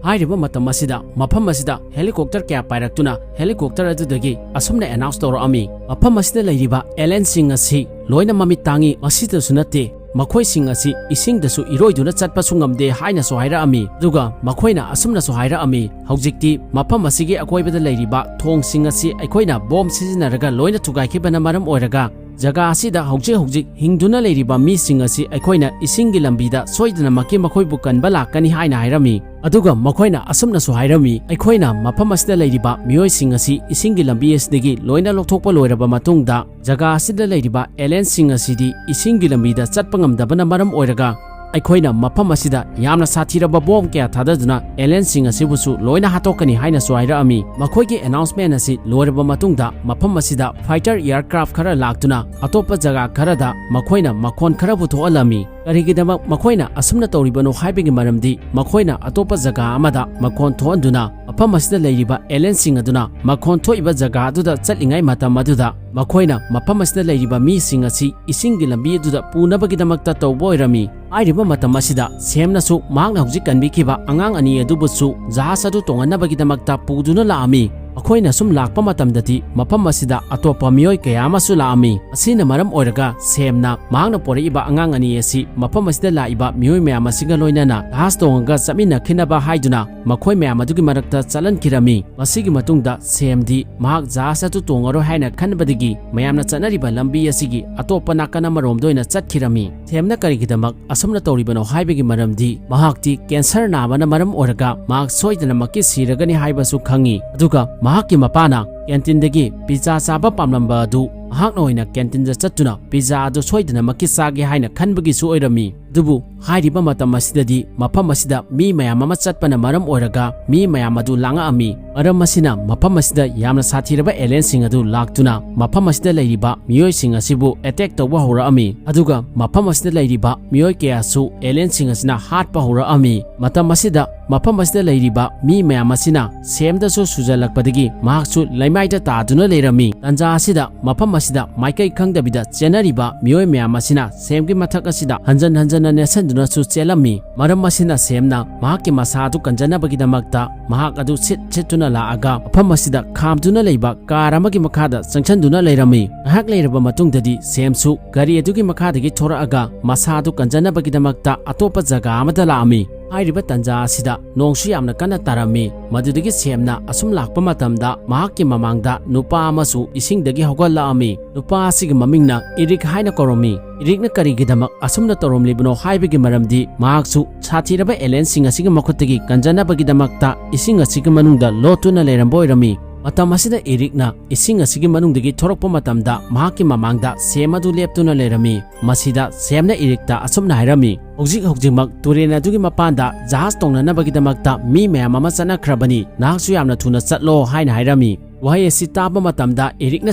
ꯍꯥꯏꯔꯤꯕ ꯃꯇꯝ ꯑꯁꯤꯗ ꯃꯐꯝ ꯑꯁꯤꯗ ꯍꯦꯂꯤꯀꯣꯞꯇꯔ ꯀꯌꯥ ꯄꯥꯏꯔꯛꯇꯨꯅ ꯍꯦꯂꯤꯀꯣꯞꯇꯔ ꯑꯗꯨꯗꯒꯤ ꯑꯁꯨꯝꯅ ꯑꯦꯅꯥꯎꯟꯁ ꯇꯧꯔꯛꯑꯝꯃꯤ, "ꯃꯐꯝ ꯑꯁꯤꯗ ꯂꯩꯔꯤꯕ ꯑꯦꯂꯦꯟꯁꯤꯡ ꯑꯁꯤ ꯂꯣꯏꯅ ꯃꯃꯤꯠ ꯇꯥꯡꯉꯤ, ꯃꯁꯤꯗꯁꯨ ꯅꯠꯇꯦ, ꯃꯈꯣꯏꯁꯤꯡ ꯑꯁꯤ ꯏꯁꯤꯡꯗꯁꯨ ꯏꯔꯣꯏꯗꯨꯅ ꯆꯠꯄꯁꯨ ꯉꯝꯗꯦ" ꯍꯥꯏꯅꯁꯨ ꯍꯥꯏꯔꯛꯑꯝꯃꯤ꯫ ꯑꯗꯨꯒ ꯃꯈꯣꯏꯅ ꯑꯁꯨꯝꯅꯁꯨ ꯍꯥꯏꯔꯛꯑꯝꯃꯤ, "ꯍꯧꯖꯤꯛꯇꯤ ꯃꯐꯝ ꯑꯁꯤꯒꯤ ꯑꯀꯣꯏꯕꯗ ꯂꯩꯔꯤꯕ ꯊꯣꯡꯁꯤꯡ ꯑꯁꯤ ꯑꯩꯈꯣꯏꯅ ꯕꯣꯝ ꯁꯤꯖꯤꯟꯅꯔꯒ ꯂꯣꯏꯅ ꯊꯨꯒꯥꯏꯈꯤꯕꯅ ꯃꯔꯝ ꯑꯣꯏꯔꯒ ꯖꯒꯥ ꯑꯁꯤꯗ ꯍꯧꯖꯤꯛ ꯍꯧꯖꯤꯛ ꯍꯤꯡꯗꯨꯅ ꯂꯩꯔꯤꯕ ꯃꯤꯁꯤꯡ ꯑꯁꯤ ꯑꯩꯈꯣꯏꯅ ꯏꯁꯤꯡꯒꯤ ꯂꯝꯕꯤꯗ ꯁꯣꯏꯗꯅꯃꯛꯀꯤ ꯃꯈꯣꯏꯕꯨ ꯀꯟꯕ ꯂꯥꯛꯀꯅꯤ" ꯍꯥꯏꯅ ꯍꯥꯏꯔꯝꯃꯤ꯫ ꯑꯗꯨꯒ ꯃꯈꯣꯏꯅ ꯑꯁꯨꯝꯅꯁꯨ ꯍꯥꯏꯔꯝꯃꯤ, "ꯑꯩꯈꯣꯏꯅ ꯃꯐꯝ ꯑꯁꯤꯗ ꯂꯩꯔꯤꯕ ꯃꯤꯑꯣꯏꯁꯤꯡ ꯑꯁꯤ ꯏꯁꯤꯡꯒꯤ ꯂꯝꯕꯤ ꯑꯁꯤꯗꯒꯤ ꯂꯣꯏꯅ ꯂꯧꯊꯣꯛꯄ ꯂꯣꯏꯔꯕ ꯃꯇꯨꯡꯗ, ꯖꯒꯥ ꯑꯁꯤꯗ ꯂꯩꯔꯤꯕ ꯑꯦꯂꯦꯟꯁꯤꯡ ꯑꯁꯤꯗꯤ ꯏꯁꯤꯡꯒꯤ ꯂꯝꯕꯤꯗ ꯆꯠꯄ ꯉꯝꯗꯕꯅ ꯃꯔꯝ ꯑꯣꯏꯔꯒ ꯑꯩꯈꯣꯏꯅ ꯃꯐꯝ ꯑꯁꯤꯗ ꯌꯥꯝꯅ ꯁꯥꯊꯤꯔꯕ ꯕꯣꯝ ꯀꯌꯥ ꯊꯥꯗꯗꯨꯅ ꯑꯦꯂꯦꯟꯁꯤꯡ ꯑꯁꯤꯕꯨꯁꯨ ꯂꯣꯏꯅ ꯍꯥꯠꯇꯣꯛꯀꯅꯤ" ꯍꯥꯏꯅꯁꯨ ꯍꯥꯏꯔꯛꯑꯝꯃꯤ꯫ ꯃꯈꯣꯏꯒꯤ ꯑꯦꯅꯥꯎꯟꯁꯃꯦꯟ ꯑꯁꯤ ꯂꯣꯏꯔꯕ ꯃꯇꯨꯡꯗ, ꯃꯐꯝ ꯑꯁꯤꯗ ꯐꯥꯏꯇꯔ ꯑꯦꯌꯔꯀ꯭ꯔꯥꯐ ꯈꯔ ꯂꯥꯛꯇꯨꯅ ꯑꯇꯣꯞꯄ ꯖꯒꯥ ꯈꯔꯗ ꯃꯈꯣꯏꯅ ꯃꯈꯣꯟ ꯈꯔꯕꯨ ꯊꯣꯛꯍꯜꯂꯝꯃꯤ꯫ ꯀꯔꯤꯒꯤꯗꯃꯛ ꯃꯈꯣꯏꯅ ꯑꯁꯨꯝꯅ ꯇꯧꯔꯤꯕꯅꯣ ꯍꯥꯏꯕꯒꯤ ꯃꯔꯝꯗꯤ, ꯃꯈꯣꯏꯅ ꯑꯇꯣꯞꯄ ꯖꯒꯥ ꯑꯃꯗ ꯃꯈꯣꯟ ꯊꯣꯛꯍꯟꯗꯨꯅ ꯃꯐꯝ ꯑꯁꯤꯗ ꯂꯩꯔꯤꯕ alienꯁꯤꯡ ꯑꯗꯨꯅ ꯃꯈꯣꯟ ꯊꯣꯛꯏꯕ ꯖꯒꯥ ꯑꯗꯨꯗ ꯆꯠꯂꯤꯉꯩ ꯃꯇꯝ ꯑꯗꯨꯗ ꯃꯈꯣꯏꯅ ꯃꯐꯝ ꯑꯁꯤꯗ ꯂꯩꯔꯤꯕ ꯃꯤꯁꯤꯡ ꯑꯁꯤ ꯏꯁꯤꯡꯒꯤ ꯂꯝꯕꯤ ꯑꯗꯨꯗ ꯄꯨꯅꯕꯒꯤꯗꯃꯛꯇ ꯇꯧꯕ ꯑꯣꯏꯔꯝꯃꯤ꯫ ꯍꯥꯏꯔꯤꯕ ꯃꯇꯝ ꯑꯁꯤꯗ ꯁꯦꯝꯅꯁꯨ ꯃꯍꯥꯛꯅ ꯍꯧꯖꯤꯛ ꯀꯟꯕꯤꯈꯤꯕ ꯑꯉꯥꯡ ꯑꯅꯤ ꯑꯗꯨꯕꯨꯁꯨ ꯖꯍꯥꯖ ꯑꯗꯨ ꯇꯣꯡꯍꯟꯅꯕꯒꯤꯗꯃꯛꯇ ꯄꯨꯗꯨꯅ ꯂꯥꯛꯑꯝꯃꯤ꯫ ꯃꯈꯣꯏꯅ ꯁꯨꯝ ꯂꯥꯛꯄ ꯃꯇꯝꯗꯗꯤ ꯃꯐꯝ ꯑꯁꯤꯗ ꯑꯇꯣꯞꯄ ꯃꯤꯑꯣꯏ ꯀꯌꯥ ꯑꯃꯁꯨ ꯂꯥꯛꯑꯝꯃꯤ꯫ ꯑꯁꯤꯅ ꯃꯔꯝ ꯑꯣꯏꯔꯒ ꯁꯦꯝꯅ ꯃꯍꯥꯛꯅ ꯄꯣꯔꯛꯏꯕ ꯑꯉꯥꯡ ꯑꯅꯤ ꯑꯁꯤ ꯃꯐꯝ ꯑꯁꯤꯗ ꯂꯥꯛꯏꯕ ꯃꯤꯑꯣꯏ ꯃꯌꯥꯝ ꯑꯁꯤꯒ ꯂꯣꯏꯅꯅ ꯖꯍꯥꯖ ꯇꯣꯡꯉꯒ ꯆꯠꯃꯤꯟꯅꯈꯤꯅꯕ ꯍꯥꯏꯗꯨꯅ ꯃꯈꯣꯏ ꯃꯌꯥꯝ ꯑꯗꯨꯒꯤ ꯃꯔꯛꯇ ꯆꯠꯍꯟꯈꯤꯔꯝꯃꯤ꯫ ꯃꯁꯤꯒꯤ ꯃꯇꯨꯡꯗ ꯁꯦꯝꯗꯤ ꯃꯍꯥꯛ ꯖꯍꯥꯖ ꯑꯗꯨ ꯇꯣꯡꯉꯔꯣꯏ ꯍꯥꯏꯅ ꯈꯟꯕꯗꯒꯤ ꯃꯌꯥꯝꯅ ꯆꯠꯅꯔꯤꯕ ꯂꯝꯕꯤ ꯑꯁꯤꯒꯤ ꯑꯇꯣꯞꯄ ꯅꯥꯀꯟ ꯑꯃꯔꯣꯝꯗ ꯑꯣꯏꯅ ꯆꯠꯈꯤꯔꯝꯃꯤ꯫ ꯁꯦꯝꯅ ꯀꯔꯤꯒꯤꯗꯃꯛ ꯑꯁꯨꯝꯅ ꯇꯧꯔꯤꯕꯅꯣ ꯍꯥꯏꯕꯒꯤ ꯃꯔꯝꯗꯤ, ꯃꯍꯥꯛꯇꯤ cancer ꯅꯥꯕꯅ ꯃꯔꯝ ꯑꯣꯏꯔꯒ ꯃꯍꯥꯛ ꯁꯣꯏꯗꯅꯃꯛꯀꯤ ꯁꯤꯔꯒꯅꯤ ꯍꯥꯏꯕꯁꯨ ꯈꯪꯉꯤ꯫ ꯑꯗꯨꯒ ꯃꯍꯥꯛꯀꯤ ꯃꯄꯥꯅ canteen ꯗꯒꯤ pizza ꯆꯥꯕ ꯄꯥꯝꯂꯝꯕ ꯑꯗꯨ ꯃꯍꯥꯛꯅ ꯑꯣꯏꯅ canteen ꯗ ꯆꯠꯇꯨꯅ pizza ꯑꯗꯨ ꯁꯣꯏꯗꯅꯃꯛꯀꯤ ꯆꯥꯒꯦ ꯍꯥꯏꯅ ꯈꯟꯕꯒꯤꯁꯨ ꯑꯣꯏꯔꯝꯃꯤ꯫ ꯑꯗꯨꯕꯨ ꯍꯥꯏꯔꯤꯕ ꯃꯇꯝ ꯑꯁꯤꯗꯗꯤ ꯃꯐꯝ ꯑꯁꯤꯗ ꯃꯤ ꯃꯌꯥꯝ ꯑꯃ ꯆꯠꯄꯅ ꯃꯔꯝ ꯑꯣꯏꯔꯒ ꯃꯤ ꯃꯌꯥꯝ ꯑꯗꯨ ꯂꯥꯡꯉꯛꯑꯝꯃꯤ꯫ ꯃꯔꯝ ꯑꯁꯤꯅ ꯃꯐꯝ ꯑꯁꯤꯗ ꯌꯥꯝꯅ ꯁꯥꯊꯤꯔꯕ alienꯁꯤꯡ ꯑꯗꯨ ꯂꯥꯛꯇꯨꯅ ꯃꯐꯝ ꯑꯁꯤꯗ ꯂꯩꯔꯤꯕ ꯃꯤꯑꯣꯏꯁꯤꯡ ꯑꯁꯤꯕꯨ attack ꯇꯧꯕ ꯍꯧꯔꯛꯑꯝꯃꯤ꯫ ꯑꯗꯨꯒ ꯃꯐꯝ ꯑꯁꯤꯗ ꯂꯩꯔꯤꯕ ꯃꯤꯑꯣꯏ ꯀꯌꯥꯁꯨ alienꯁꯤꯡ ꯑꯁꯤꯅ ꯍꯥꯠꯄ ꯍꯧꯔꯛꯑꯝꯃꯤ꯫ ꯃꯇꯝ ꯑꯁꯤꯗ ꯃꯐꯝ ꯑꯁꯤꯗ ꯂꯩꯔꯤꯕ ꯃꯤ ꯃꯌꯥꯝ ꯑꯁꯤꯅ ꯁꯦꯝꯗꯁꯨ ꯁꯨꯖꯜꯂꯛꯄꯗꯒꯤ ꯃꯍꯥꯛꯁꯨ ꯂꯩꯃꯥꯏꯗ ꯇꯥꯗꯨꯅ ꯂꯩꯔꯝꯃꯤ꯫ ꯇꯟꯖꯥ ꯑꯁꯤꯗ ꯃꯐꯝ ꯑꯁꯤꯗ ꯃꯥꯏꯀꯩ ꯈꯪꯗꯕꯤꯗ ꯆꯦꯟꯅꯔꯤꯕ ꯃꯤꯑꯣꯏ ꯃꯌꯥꯝ ꯑꯁꯤꯅ ꯁꯦꯝꯒꯤ ꯃꯊꯛ ꯑꯁꯤꯗ ꯍꯟꯖꯟ ꯍꯟꯖꯟꯅ ꯅꯦꯠꯁꯟꯗꯨꯅꯁꯨ ꯆꯦꯜꯂꯝꯃꯤ꯫ ꯃꯔꯝ ꯑꯁꯤꯅ ꯁꯦꯝꯅ ꯃꯍꯥꯛꯀꯤ ꯃꯁꯥ ꯑꯗꯨ ꯀꯟꯖꯅꯕꯒꯤꯗꯃꯛꯇ ꯃꯍꯥꯛ ꯑꯗꯨ ꯁꯤꯠ ꯁꯤꯠꯇꯨꯅ ꯂꯥꯛꯑꯒ ꯃꯐꯝ ꯑꯁꯤꯗ ꯈꯥꯝꯗꯨꯅ ꯂꯩꯕ car ꯑꯃꯒꯤ ꯃꯈꯥꯗ ꯆꯪꯁꯤꯟꯗꯨꯅ ꯂꯩꯔꯝꯃꯤ꯫ ꯉꯥꯏꯍꯥꯛ ꯂꯩꯔꯕ ꯃꯇꯨꯡꯗꯗꯤ ꯁꯦꯝꯁꯨ ꯒꯥꯔꯤ ꯑꯗꯨꯒꯤ ꯃꯈꯥꯗꯒꯤ ꯊꯣꯔꯛꯑꯒ ꯃꯁꯥ ꯑꯗꯨ ꯀꯟꯖꯅꯕꯒꯤꯗꯃꯛꯇ ꯑꯇꯣꯞꯄ ꯖꯒꯥ ꯑꯃꯗ ꯂꯥꯛꯑꯝꯃꯤ꯫ ꯍꯥꯏꯔꯤꯕ ꯇꯟꯖꯥ ꯑꯁꯤꯗ ꯅꯣꯡꯁꯨ ꯌꯥꯝꯅ ꯀꯟꯅ ꯇꯥꯔꯝꯃꯤ꯫ ꯃꯗꯨꯗꯒꯤ ꯁꯦꯝꯅ ꯑꯁꯨꯝ ꯂꯥꯛꯄ ꯃꯇꯝꯗ ꯃꯍꯥꯛꯀꯤ ꯃꯃꯥꯡꯗ ꯅꯨꯄꯥ ꯑꯃꯁꯨ ꯏꯁꯤꯡꯗꯒꯤ ꯍꯧꯒꯠꯂꯛꯑꯝꯃꯤ꯫ ꯅꯨꯄꯥ ꯑꯁꯤꯒꯤ ꯃꯃꯤꯡꯅ ꯏꯔꯤꯛ ꯍꯥꯏꯅ ꯀꯧꯔꯝꯃꯤ꯫ ꯏꯔꯤꯛꯅ ꯀꯔꯤꯒꯤꯗꯃꯛ ꯑꯁꯨꯝꯅ ꯇꯧꯔꯝꯂꯤꯕꯅꯣ ꯍꯥꯏꯕꯒꯤ ꯃꯔꯝꯗꯤ ꯃꯍꯥꯛꯁꯨ ꯁꯥꯊꯤꯔꯕ alienꯁꯤꯡ ꯑꯁꯤꯒꯤ ꯃꯈꯨꯠꯇꯒꯤ ꯀꯟꯖꯅꯕꯒꯤꯗꯃꯛꯇ ꯏꯁꯤꯡ ꯑꯁꯤꯒꯤ ꯃꯅꯨꯡꯗ ꯂꯣꯠꯇꯨꯅ ꯂꯩꯔꯝꯕ ꯑꯣꯏꯔꯝꯃꯤ꯫ ꯃꯇꯝ ꯑꯁꯤꯗ ꯏꯔꯤꯛꯅ ꯏꯁꯤꯡ ꯑꯁꯤꯒꯤ ꯃꯅꯨꯡꯗꯒꯤ ꯊꯣꯔꯛꯄ ꯃꯇꯝꯗ ꯃꯍꯥꯛꯀꯤ ꯃꯃꯥꯡꯗ ꯁꯦꯝ ꯑꯗꯨ ꯂꯦꯞꯇꯨꯅ ꯂꯩꯔꯝꯃꯤ꯫ ꯃꯁꯤꯗ ꯁꯦꯝꯅ ꯏꯔꯤꯛꯇ ꯑꯁꯨꯝꯅ ꯍꯥꯏꯔꯝꯃꯤ, "ꯍꯧꯖꯤꯛ ꯍꯧꯖꯤꯛꯃꯛ ꯇꯨꯔꯦꯜ ꯑꯗꯨꯒꯤ ꯃꯄꯥꯟꯗ ꯖꯍꯥꯖ ꯇꯣꯡꯅꯅꯕꯒꯤꯗꯃꯛꯇ ꯃꯤ ꯃꯌꯥꯝ ꯑꯃ ꯆꯠꯅꯈ꯭ꯔꯕꯅꯤ꯫ ꯅꯍꯥꯛꯁꯨ ꯌꯥꯝꯅ ꯊꯨꯅ ꯆꯠꯂꯣ" ꯍꯥꯏꯅ ꯍꯥꯏꯔꯝꯃꯤ꯫ ꯋꯥꯍꯩ ꯑꯁꯤ ꯇꯥꯕ ꯃꯇꯝꯗ ꯏꯔꯤꯛꯅ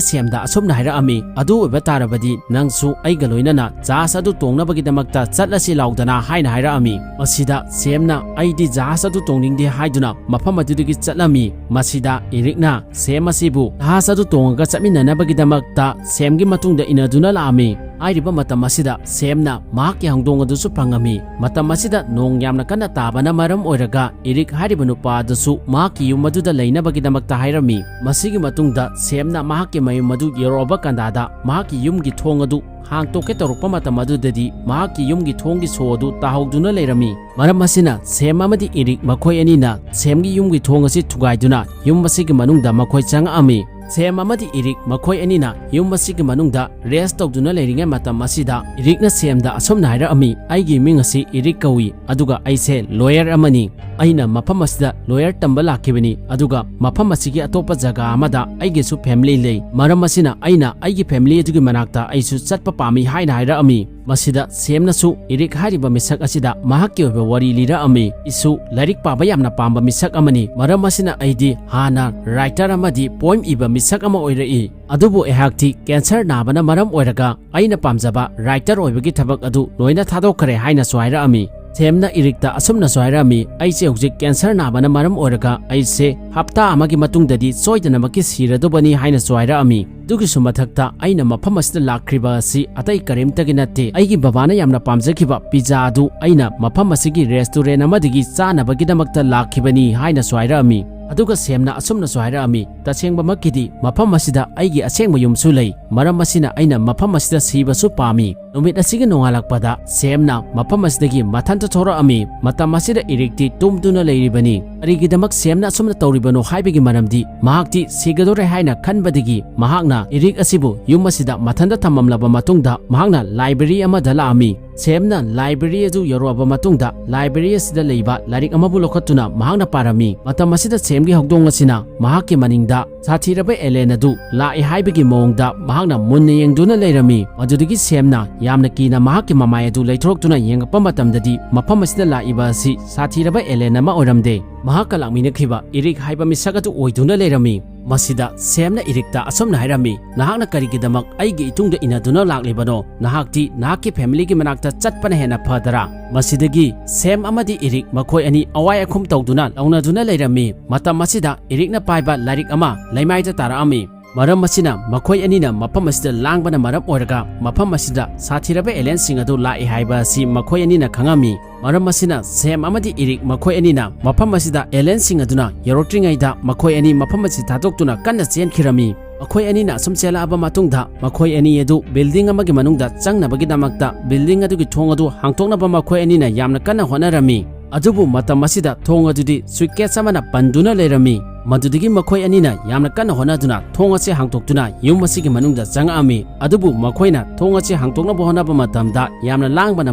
ꯁꯦꯝꯗ ꯑꯁꯨꯝꯅ ꯍꯥꯏꯔꯛꯑꯝꯃꯤ, "ꯑꯗꯨ ꯑꯣꯏꯕ ꯇꯥꯔꯕꯗꯤ ꯅꯪꯁꯨ ꯑꯩꯒ ꯂꯣꯏꯅꯅ ꯖꯍꯥꯖ ꯑꯗꯨ ꯇꯣꯡꯅꯕꯒꯤꯗꯃꯛꯇ ꯆꯠꯂꯁꯤ ꯂꯥꯎꯗꯅ" ꯍꯥꯏꯅ ꯍꯥꯏꯔꯛꯑꯝꯃꯤ꯫ ꯃꯁꯤꯗ ꯁꯦꯝꯅ "ꯑꯩꯗꯤ ꯖꯍꯥꯖ ꯑꯗꯨ ꯇꯣꯡꯅꯤꯡꯗꯦ" ꯍꯥꯏꯗꯨꯅ ꯃꯐꯝ ꯑꯗꯨꯗꯒꯤ ꯆꯠꯂꯝꯃꯤ꯫ ꯃꯁꯤꯗ ꯏꯔꯤꯛꯅ ꯁꯦꯝ ꯑꯁꯤꯕꯨ ꯖꯍꯥꯖ ꯑꯗꯨ ꯇꯣꯡꯉꯒ ꯆꯠꯃꯤꯟꯅꯅꯕꯒꯤꯗꯃꯛꯇ ꯁꯦꯝꯒꯤ ꯃꯇꯨꯡꯗ ꯏꯟꯅꯗꯨꯅ ꯂꯥꯛꯑꯝꯃꯤ꯫ ꯍꯥꯏꯔꯤꯕ ꯃꯇꯝ ꯑꯁꯤꯗ ꯁꯦꯝꯅ ꯃꯍꯥꯛꯀꯤ ꯍꯧꯗꯣꯡ ꯑꯗꯨꯁꯨ ꯐꯪꯉꯝꯃꯤ꯫ ꯃꯇꯝ ꯑꯁꯤꯗ ꯅꯣꯡ ꯌꯥꯝꯅ ꯀꯟꯅ ꯇꯥꯕꯅ ꯃꯔꯝ ꯑꯣꯏꯔꯒ ꯏꯔꯤꯛ ꯍꯥꯏꯔꯤꯕ ꯅꯨꯄꯥ ꯑꯗꯨꯁꯨ ꯃꯍꯥꯛꯀꯤ ꯌꯨꯝ ꯑꯗꯨꯗ ꯂꯩꯅꯕꯒꯤꯗꯃꯛꯇ ꯍꯥꯏꯔꯝꯃꯤ꯫ ꯃꯁꯤꯒꯤ ꯃꯇꯨꯡꯗ ꯁꯦꯝꯅ ꯃꯍꯥꯛꯀꯤ ꯃꯌꯨꯝ ꯑꯗꯨ ꯌꯧꯔꯛꯑꯕ ꯀꯥꯟꯗꯥꯗ ꯃꯍꯥꯛꯀꯤ ꯌꯨꯝꯒꯤ ꯊꯣꯡ ꯑꯗꯨ ꯍꯥꯡꯇꯣꯛꯀꯦ ꯇꯧꯔꯛꯄ ꯃꯇꯝ ꯑꯗꯨꯗꯗꯤ ꯃꯍꯥꯛꯀꯤ ꯌꯨꯝꯒꯤ ꯊꯣꯡꯒꯤ ꯁꯣ ꯑꯗꯨ ꯇꯥꯍꯧꯗꯨꯅ ꯂꯩꯔꯝꯃꯤ꯫ ꯃꯔꯝ ꯑꯁꯤꯅ ꯁꯦꯝ ꯑꯃꯗꯤ ꯏꯔꯤꯛ ꯃꯈꯣꯏ ꯑꯅꯤꯅ ꯁꯦꯝꯒꯤ ꯌꯨꯝꯒꯤ ꯊꯣꯡ ꯑꯁꯤ ꯊꯨꯒꯥꯏꯗꯨꯅ ꯌꯨꯝ ꯑꯁꯤꯒꯤ ꯃꯅꯨꯡꯗ ꯃꯈꯣꯏ ꯆꯪꯉꯛꯑꯝꯃꯤ꯫ ꯁꯦꯝ ꯑꯃꯗꯤ ꯏꯔꯤꯛ ꯃꯈꯣꯏ ꯑꯅꯤꯅ ꯌꯨꯝ ꯑꯁꯤꯒꯤ ꯃꯅꯨꯡꯗ ꯔꯦꯁ ꯇꯧꯗꯨꯅ ꯂꯩꯔꯤꯉꯩ ꯃꯇꯝ ꯑꯁꯤꯗ ꯏꯔꯤꯛꯅ ꯁꯦꯝꯗ ꯑꯁꯨꯝꯅ ꯍꯥꯏꯔꯛꯑꯝꯃꯤ, "ꯑꯩꯒꯤ ꯃꯤꯡ ꯑꯁꯤ ꯏꯔꯤꯛ ꯀꯧꯏ, ꯑꯗꯨꯒ ꯑꯩꯁꯦ ꯂꯣꯌꯔ ꯑꯃꯅꯤ꯫ ꯑꯩꯅ ꯃꯐꯝ ꯑꯁꯤꯗ ꯂꯣꯌꯔ ꯇꯝꯕ ꯂꯥꯛꯈꯤꯕꯅꯤ, ꯑꯗꯨꯒ ꯃꯐꯝ ꯑꯁꯤꯒꯤ ꯑꯇꯣꯞꯄ ꯖꯒꯥ ꯑꯃꯗ ꯑꯩꯒꯤꯁꯨ ꯐꯦꯃꯤꯂꯤ ꯂꯩ꯫ ꯃꯔꯝ ꯑꯁꯤꯅ ꯑꯩꯅ ꯑꯩꯒꯤ ꯐꯦꯃꯤꯂꯤ ꯑꯗꯨꯒꯤ ꯃꯅꯥꯛꯇ ꯑꯩꯁꯨ ꯆꯠꯄ ꯄꯥꯝꯃꯤ" ꯍꯥꯏꯅ ꯍꯥꯏꯔꯛꯑꯝꯃꯤ꯫ ꯃꯁꯤꯗ ꯁꯦꯝꯅꯁꯨ ꯏꯔꯤꯛ ꯍꯥꯏꯔꯤꯕ ꯃꯤꯁꯛ ꯑꯁꯤꯗ ꯃꯍꯥꯛꯀꯤ ꯑꯣꯏꯕ ꯋꯥꯔꯤ ꯂꯤꯔꯛꯑꯝꯃꯤ꯫ "ꯑꯩꯁꯨ ꯂꯥꯏꯔꯤꯛ ꯄꯥꯕ ꯌꯥꯝꯅ ꯄꯥꯝꯕ ꯃꯤꯁꯛ ꯑꯃꯅꯤ꯫ ꯃꯔꯝ ꯑꯁꯤꯅ ꯑꯩꯗꯤ ꯍꯥꯟꯅ ꯔꯥꯏꯇꯔ ꯑꯃꯗꯤ ꯄꯣꯏꯝ ꯏꯕ ꯃꯤꯁꯛ ꯑꯃ ꯑꯣꯏꯔꯛꯏ꯫ ꯑꯗꯨꯕꯨ ꯑꯩꯍꯥꯛꯇꯤ ꯀꯦꯟꯁꯔ ꯅꯥꯕꯅ ꯃꯔꯝ ꯑꯣꯏꯔꯒ ꯑꯩꯅ ꯄꯥꯝꯖꯕ ꯔꯥꯏꯇꯔ ꯑꯣꯏꯕꯒꯤ ꯊꯕꯛ ꯑꯗꯨ ꯂꯣꯏꯅ ꯊꯥꯗꯣꯛꯈ꯭ꯔꯦ" ꯍꯥꯏꯅꯁꯨ ꯍꯥꯏꯔꯛꯑꯝꯃꯤ꯫ ꯁꯦꯝꯅ ꯏꯔꯤꯛꯇ ꯑꯁꯨꯝꯅꯁꯨ ꯍꯥꯏꯔꯛꯑꯝꯃꯤ, "ꯑꯩꯁꯦ ꯍꯧꯖꯤꯛ ꯀꯦꯟꯁꯔ ꯅꯥꯕꯅ ꯃꯔꯝ ꯑꯣꯏꯔꯒ ꯑꯩꯁꯦ ꯍꯞꯇꯥ ꯑꯃꯒꯤ ꯃꯇꯨꯡꯗꯗꯤ ꯁꯣꯏꯗꯅꯃꯛꯀꯤ ꯁꯤꯔꯗꯧꯕꯅꯤ" ꯍꯥꯏꯅꯁꯨ ꯍꯥꯏꯔꯛꯑꯝꯃꯤ꯫ ꯑꯗꯨꯒꯤꯁꯨ ꯃꯊꯛꯇ ꯑꯩꯅ ꯃꯐꯝ ꯑꯁꯤꯗ ꯂꯥꯛꯈ꯭ꯔꯤꯕ ꯑꯁꯤ ꯑꯇꯩ ꯀꯔꯤꯝꯇꯒꯤ ꯅꯠꯇꯦ꯫ ꯑꯩꯒꯤ ꯕꯕꯥꯅ ꯌꯥꯝꯅ ꯄꯥꯝꯖꯈꯤꯕ ꯄꯤꯖꯥ ꯑꯗꯨ ꯑꯩꯅ ꯃꯐꯝ ꯑꯁꯤꯒꯤ ꯔꯦꯁꯇꯨꯔꯦꯟ ꯑꯃꯗꯒꯤ ꯆꯥꯅꯕꯒꯤꯗꯃꯛꯇ ꯂꯥꯛꯈꯤꯕꯅꯤ ꯍꯥꯏꯅꯁꯨ ꯍꯥꯏꯔꯛꯑꯝꯃꯤ꯫ ꯑꯗꯨꯒ ꯁꯦꯝꯅ ꯑꯁꯨꯝꯅꯁꯨ ꯍꯥꯏꯔꯛꯑꯝꯃꯤ, "ꯇꯁꯦꯡꯕꯃꯛꯀꯤꯗꯤ ꯃꯐꯝ ꯑꯁꯤꯗ ꯑꯩꯒꯤ ꯑꯁꯦꯡꯕ ꯌꯨꯝꯁꯨ ꯂꯩ꯫ ꯃꯔꯝ ꯑꯁꯤꯅ ꯑꯩꯅ ꯃꯐꯝ ꯑꯁꯤꯗ ꯁꯤꯕꯁꯨ ꯄꯥꯝꯃꯤ"꯫ ꯅꯨꯃꯤꯠ ꯑꯁꯤꯒꯤ ꯅꯣꯡꯉꯥꯜꯂꯛꯄꯗ ꯁꯦꯝꯅ ꯃꯐꯝ ꯑꯁꯤꯗꯒꯤ ꯃꯊꯟꯇ ꯊꯣꯔꯛꯑꯝꯃꯤ꯫ ꯃꯇꯝ ꯑꯁꯤꯗ ꯏꯔꯤꯛꯇꯤ ꯇꯨꯝꯗꯨꯅ ꯂꯩꯔꯤꯕꯅꯤ꯫ ꯀꯔꯤꯒꯤꯗꯃꯛ ꯁꯦꯝꯅ ꯑꯁꯨꯝꯅ ꯇꯧꯔꯤꯕꯅꯣ ꯍꯥꯏꯕꯒꯤ ꯃꯔꯝꯗꯤ ꯃꯍꯥꯛꯇꯤ ꯁꯤꯒꯗꯧꯔꯦ ꯍꯥꯏꯅ ꯈꯟꯕꯗꯒꯤ ꯃꯍꯥꯛꯅ ꯏꯔꯤꯛ ꯑꯁꯤꯕꯨ ꯌꯨꯝ ꯑꯁꯤꯗ ꯃꯊꯟꯇ ꯊꯝꯃꯝꯂꯕ ꯃꯇꯨꯡꯗ ꯃꯍꯥꯛꯅ ꯂꯥꯏꯕ꯭ꯔꯦꯔꯤ ꯑꯃꯗ ꯂꯥꯛꯑꯝꯃꯤ꯫ ꯁꯦꯝꯅ ꯂꯥꯏꯕ꯭ꯔꯦꯔꯤ ꯑꯗꯨ ꯌꯧꯔꯛꯑꯕ ꯃꯇꯨꯡꯗ ꯂꯥꯏꯕ꯭ꯔꯦꯔꯤ ꯑꯁꯤꯗ ꯂꯩꯕ ꯂꯥꯏꯔꯤꯛ ꯑꯃꯕꯨ ꯂꯧꯈꯠꯇꯨꯅ ꯃꯍꯥꯛꯅ ꯄꯥꯔꯝꯃꯤ꯫ ꯃꯇꯝ ꯑꯁꯤꯗ ꯁꯦꯝꯒꯤ ꯍꯧꯗꯣꯡ ꯑꯁꯤꯅ ꯃꯍꯥꯛꯀꯤ ꯃꯅꯤꯡꯗ ꯁꯥꯊꯤꯔꯕ ꯑꯦꯂꯦꯟ ꯑꯗꯨ ꯂꯥꯛꯏ ꯍꯥꯏꯕꯒꯤ ꯃꯑꯣꯡꯗ ꯃꯍꯥꯛꯅ ꯃꯨꯟꯅ ꯌꯦꯡꯗꯨꯅ ꯂꯩꯔꯝꯃꯤ꯫ ꯃꯗꯨꯗꯒꯤ ꯁꯦꯝꯅ ꯌꯥꯝꯅ ꯀꯤꯅ ꯃꯍꯥꯛꯀꯤ ꯃꯃꯥꯏ ꯑꯗꯨ ꯂꯩꯊꯣꯔꯛꯇꯨꯅ ꯌꯦꯡꯉꯛꯄ ꯃꯇꯝꯗꯗꯤ ꯃꯐꯝ ꯑꯁꯤꯗ ꯂꯥꯛꯏꯕ ꯑꯁꯤ ꯁꯥꯊꯤꯔꯕ ꯑꯦꯂꯦꯟ ꯑꯃ ꯑꯣꯏꯔꯝꯗꯦ꯫ ꯃꯍꯥꯛꯀ ꯂꯥꯛꯃꯤꯟꯅꯈꯤꯕ ꯏꯔꯤꯛ ꯍꯥꯏꯕ ꯃꯤꯁꯛ ꯑꯗꯨ ꯑꯣꯏꯗꯨꯅ ꯂꯩꯔꯝꯃꯤ꯫ ꯃꯁꯤꯗ ꯁꯦꯝꯅ ꯏꯔꯤꯛꯇ ꯑꯁꯨꯝꯅ ꯍꯥꯏꯔꯝꯃꯤ, "ꯅꯍꯥꯛꯅ ꯀꯔꯤꯒꯤꯗꯃꯛ ꯑꯩꯒꯤ ꯏꯇꯨꯡꯗ ꯏꯟꯅꯗꯨꯅ ꯂꯥꯛꯂꯤꯕꯅꯣ? ꯅꯍꯥꯛꯇꯤ ꯅꯍꯥꯛꯀꯤ ꯐꯦꯃꯤꯂꯤꯒꯤ ꯃꯅꯥꯛꯇ ꯆꯠꯄꯅ ꯍꯦꯟꯅ ꯐꯗꯔꯥ?" ꯃꯁꯤꯗꯒꯤ ꯁꯦꯝ ꯑꯃꯗꯤ ꯏꯔꯤꯛ ꯃꯈꯣꯏ ꯑꯅꯤ ꯑꯋꯥꯏ ꯑꯈꯨꯝ ꯇꯧꯗꯨꯅ ꯂꯧꯅꯗꯨꯅ ꯂꯩꯔꯝꯃꯤ꯫ ꯃꯇꯝ ꯑꯁꯤꯗ ꯏꯔꯤꯛꯅ ꯄꯥꯏꯕ ꯂꯥꯏꯔꯤꯛ ꯑꯃ ꯂꯩꯃꯥꯏꯗ ꯇꯥꯔꯛꯑꯝꯃꯤ꯫ ꯃꯔꯝ ꯑꯁꯤꯅ ꯃꯈꯣꯏ ꯑꯅꯤꯅ ꯃꯐꯝ ꯑꯁꯤꯗ ꯂꯥꯡꯕꯅ ꯃꯔꯝ ꯑꯣꯏꯔꯒ ꯃꯐꯝ ꯑꯁꯤꯗ ꯁꯥꯊꯤꯔꯕ ꯑꯦꯂꯤꯌꯟꯁꯤꯡ ꯑꯗꯨ ꯂꯥꯛꯏ ꯍꯥꯏꯕ ꯑꯁꯤ ꯃꯈꯣꯏ ꯑꯅꯤꯅ ꯈꯪꯉꯝꯃꯤ꯫ ꯃꯔꯝ ꯑꯁꯤꯅ ꯁꯦꯝ ꯑꯃꯗꯤ ꯏꯔꯤꯛ ꯃꯈꯣꯏ ꯑꯅꯤꯅ ꯃꯐꯝ ꯑꯁꯤꯗ ꯑꯦꯂꯤꯌꯟꯁꯤꯡ ꯑꯗꯨꯅ ꯌꯧꯔꯛꯇ꯭ꯔꯤꯉꯩꯗ ꯃꯈꯣꯏ ꯑꯅꯤ ꯃꯐꯝ ꯑꯁꯤ ꯊꯥꯗꯣꯛꯇꯨꯅ ꯀꯟꯅ ꯆꯦꯟꯈꯤꯔꯝꯃꯤ꯫ ꯃꯈꯣꯏ ꯑꯅꯤꯅ ꯑꯁꯨꯝ ꯆꯦꯜꯂꯛꯑꯕ ꯃꯇꯨꯡꯗ ꯃꯈꯣꯏ ꯑꯅꯤ ꯑꯗꯨ ꯕꯤꯜꯗꯤꯡ ꯑꯃꯒꯤ ꯃꯅꯨꯡꯗ ꯆꯪꯅꯕꯒꯤꯗꯃꯛꯇ ꯕꯤꯜꯗꯤꯡ ꯑꯗꯨꯒꯤ ꯊꯣꯡ ꯑꯗꯨ ꯍꯥꯡꯗꯣꯛꯅꯕ ꯃꯈꯣꯏ ꯑꯅꯤꯅ ꯌꯥꯝꯅ ꯀꯟꯅ ꯍꯣꯠꯅꯔꯝꯃꯤ꯫ ꯑꯗꯨꯕꯨ ꯃꯇꯝ ꯑꯁꯤꯗ ꯊꯣꯡ ꯑꯗꯨꯗꯤ ꯁꯨꯏꯠꯀꯦꯁ ꯑꯃꯅ ꯄꯟꯗꯨꯅ ꯂꯩꯔꯝꯃꯤ꯫ ꯃꯗꯨꯗꯒꯤ ꯃꯈꯣꯏ ꯑꯅꯤꯅ ꯌꯥꯝꯅ ꯀꯟꯅ ꯍꯣꯠꯅꯗꯨꯅ ꯊꯣꯡ ꯑꯁꯤ ꯍꯥꯡꯗꯣꯛꯇꯨꯅ ꯌꯨꯝ ꯑꯁꯤꯒꯤ ꯃꯅꯨꯡꯗ ꯆꯪꯉꯛꯑꯝꯃꯤ꯫ ꯑꯗꯨꯕꯨ ꯃꯈꯣꯏꯅ ꯊꯣꯡ ꯑꯁꯤ ꯍꯥꯡꯗꯣꯛꯅꯕ ꯍꯣꯠꯅꯕ ꯃꯇꯝꯗ ꯌꯥꯝꯅ ꯂꯥꯡꯕꯅ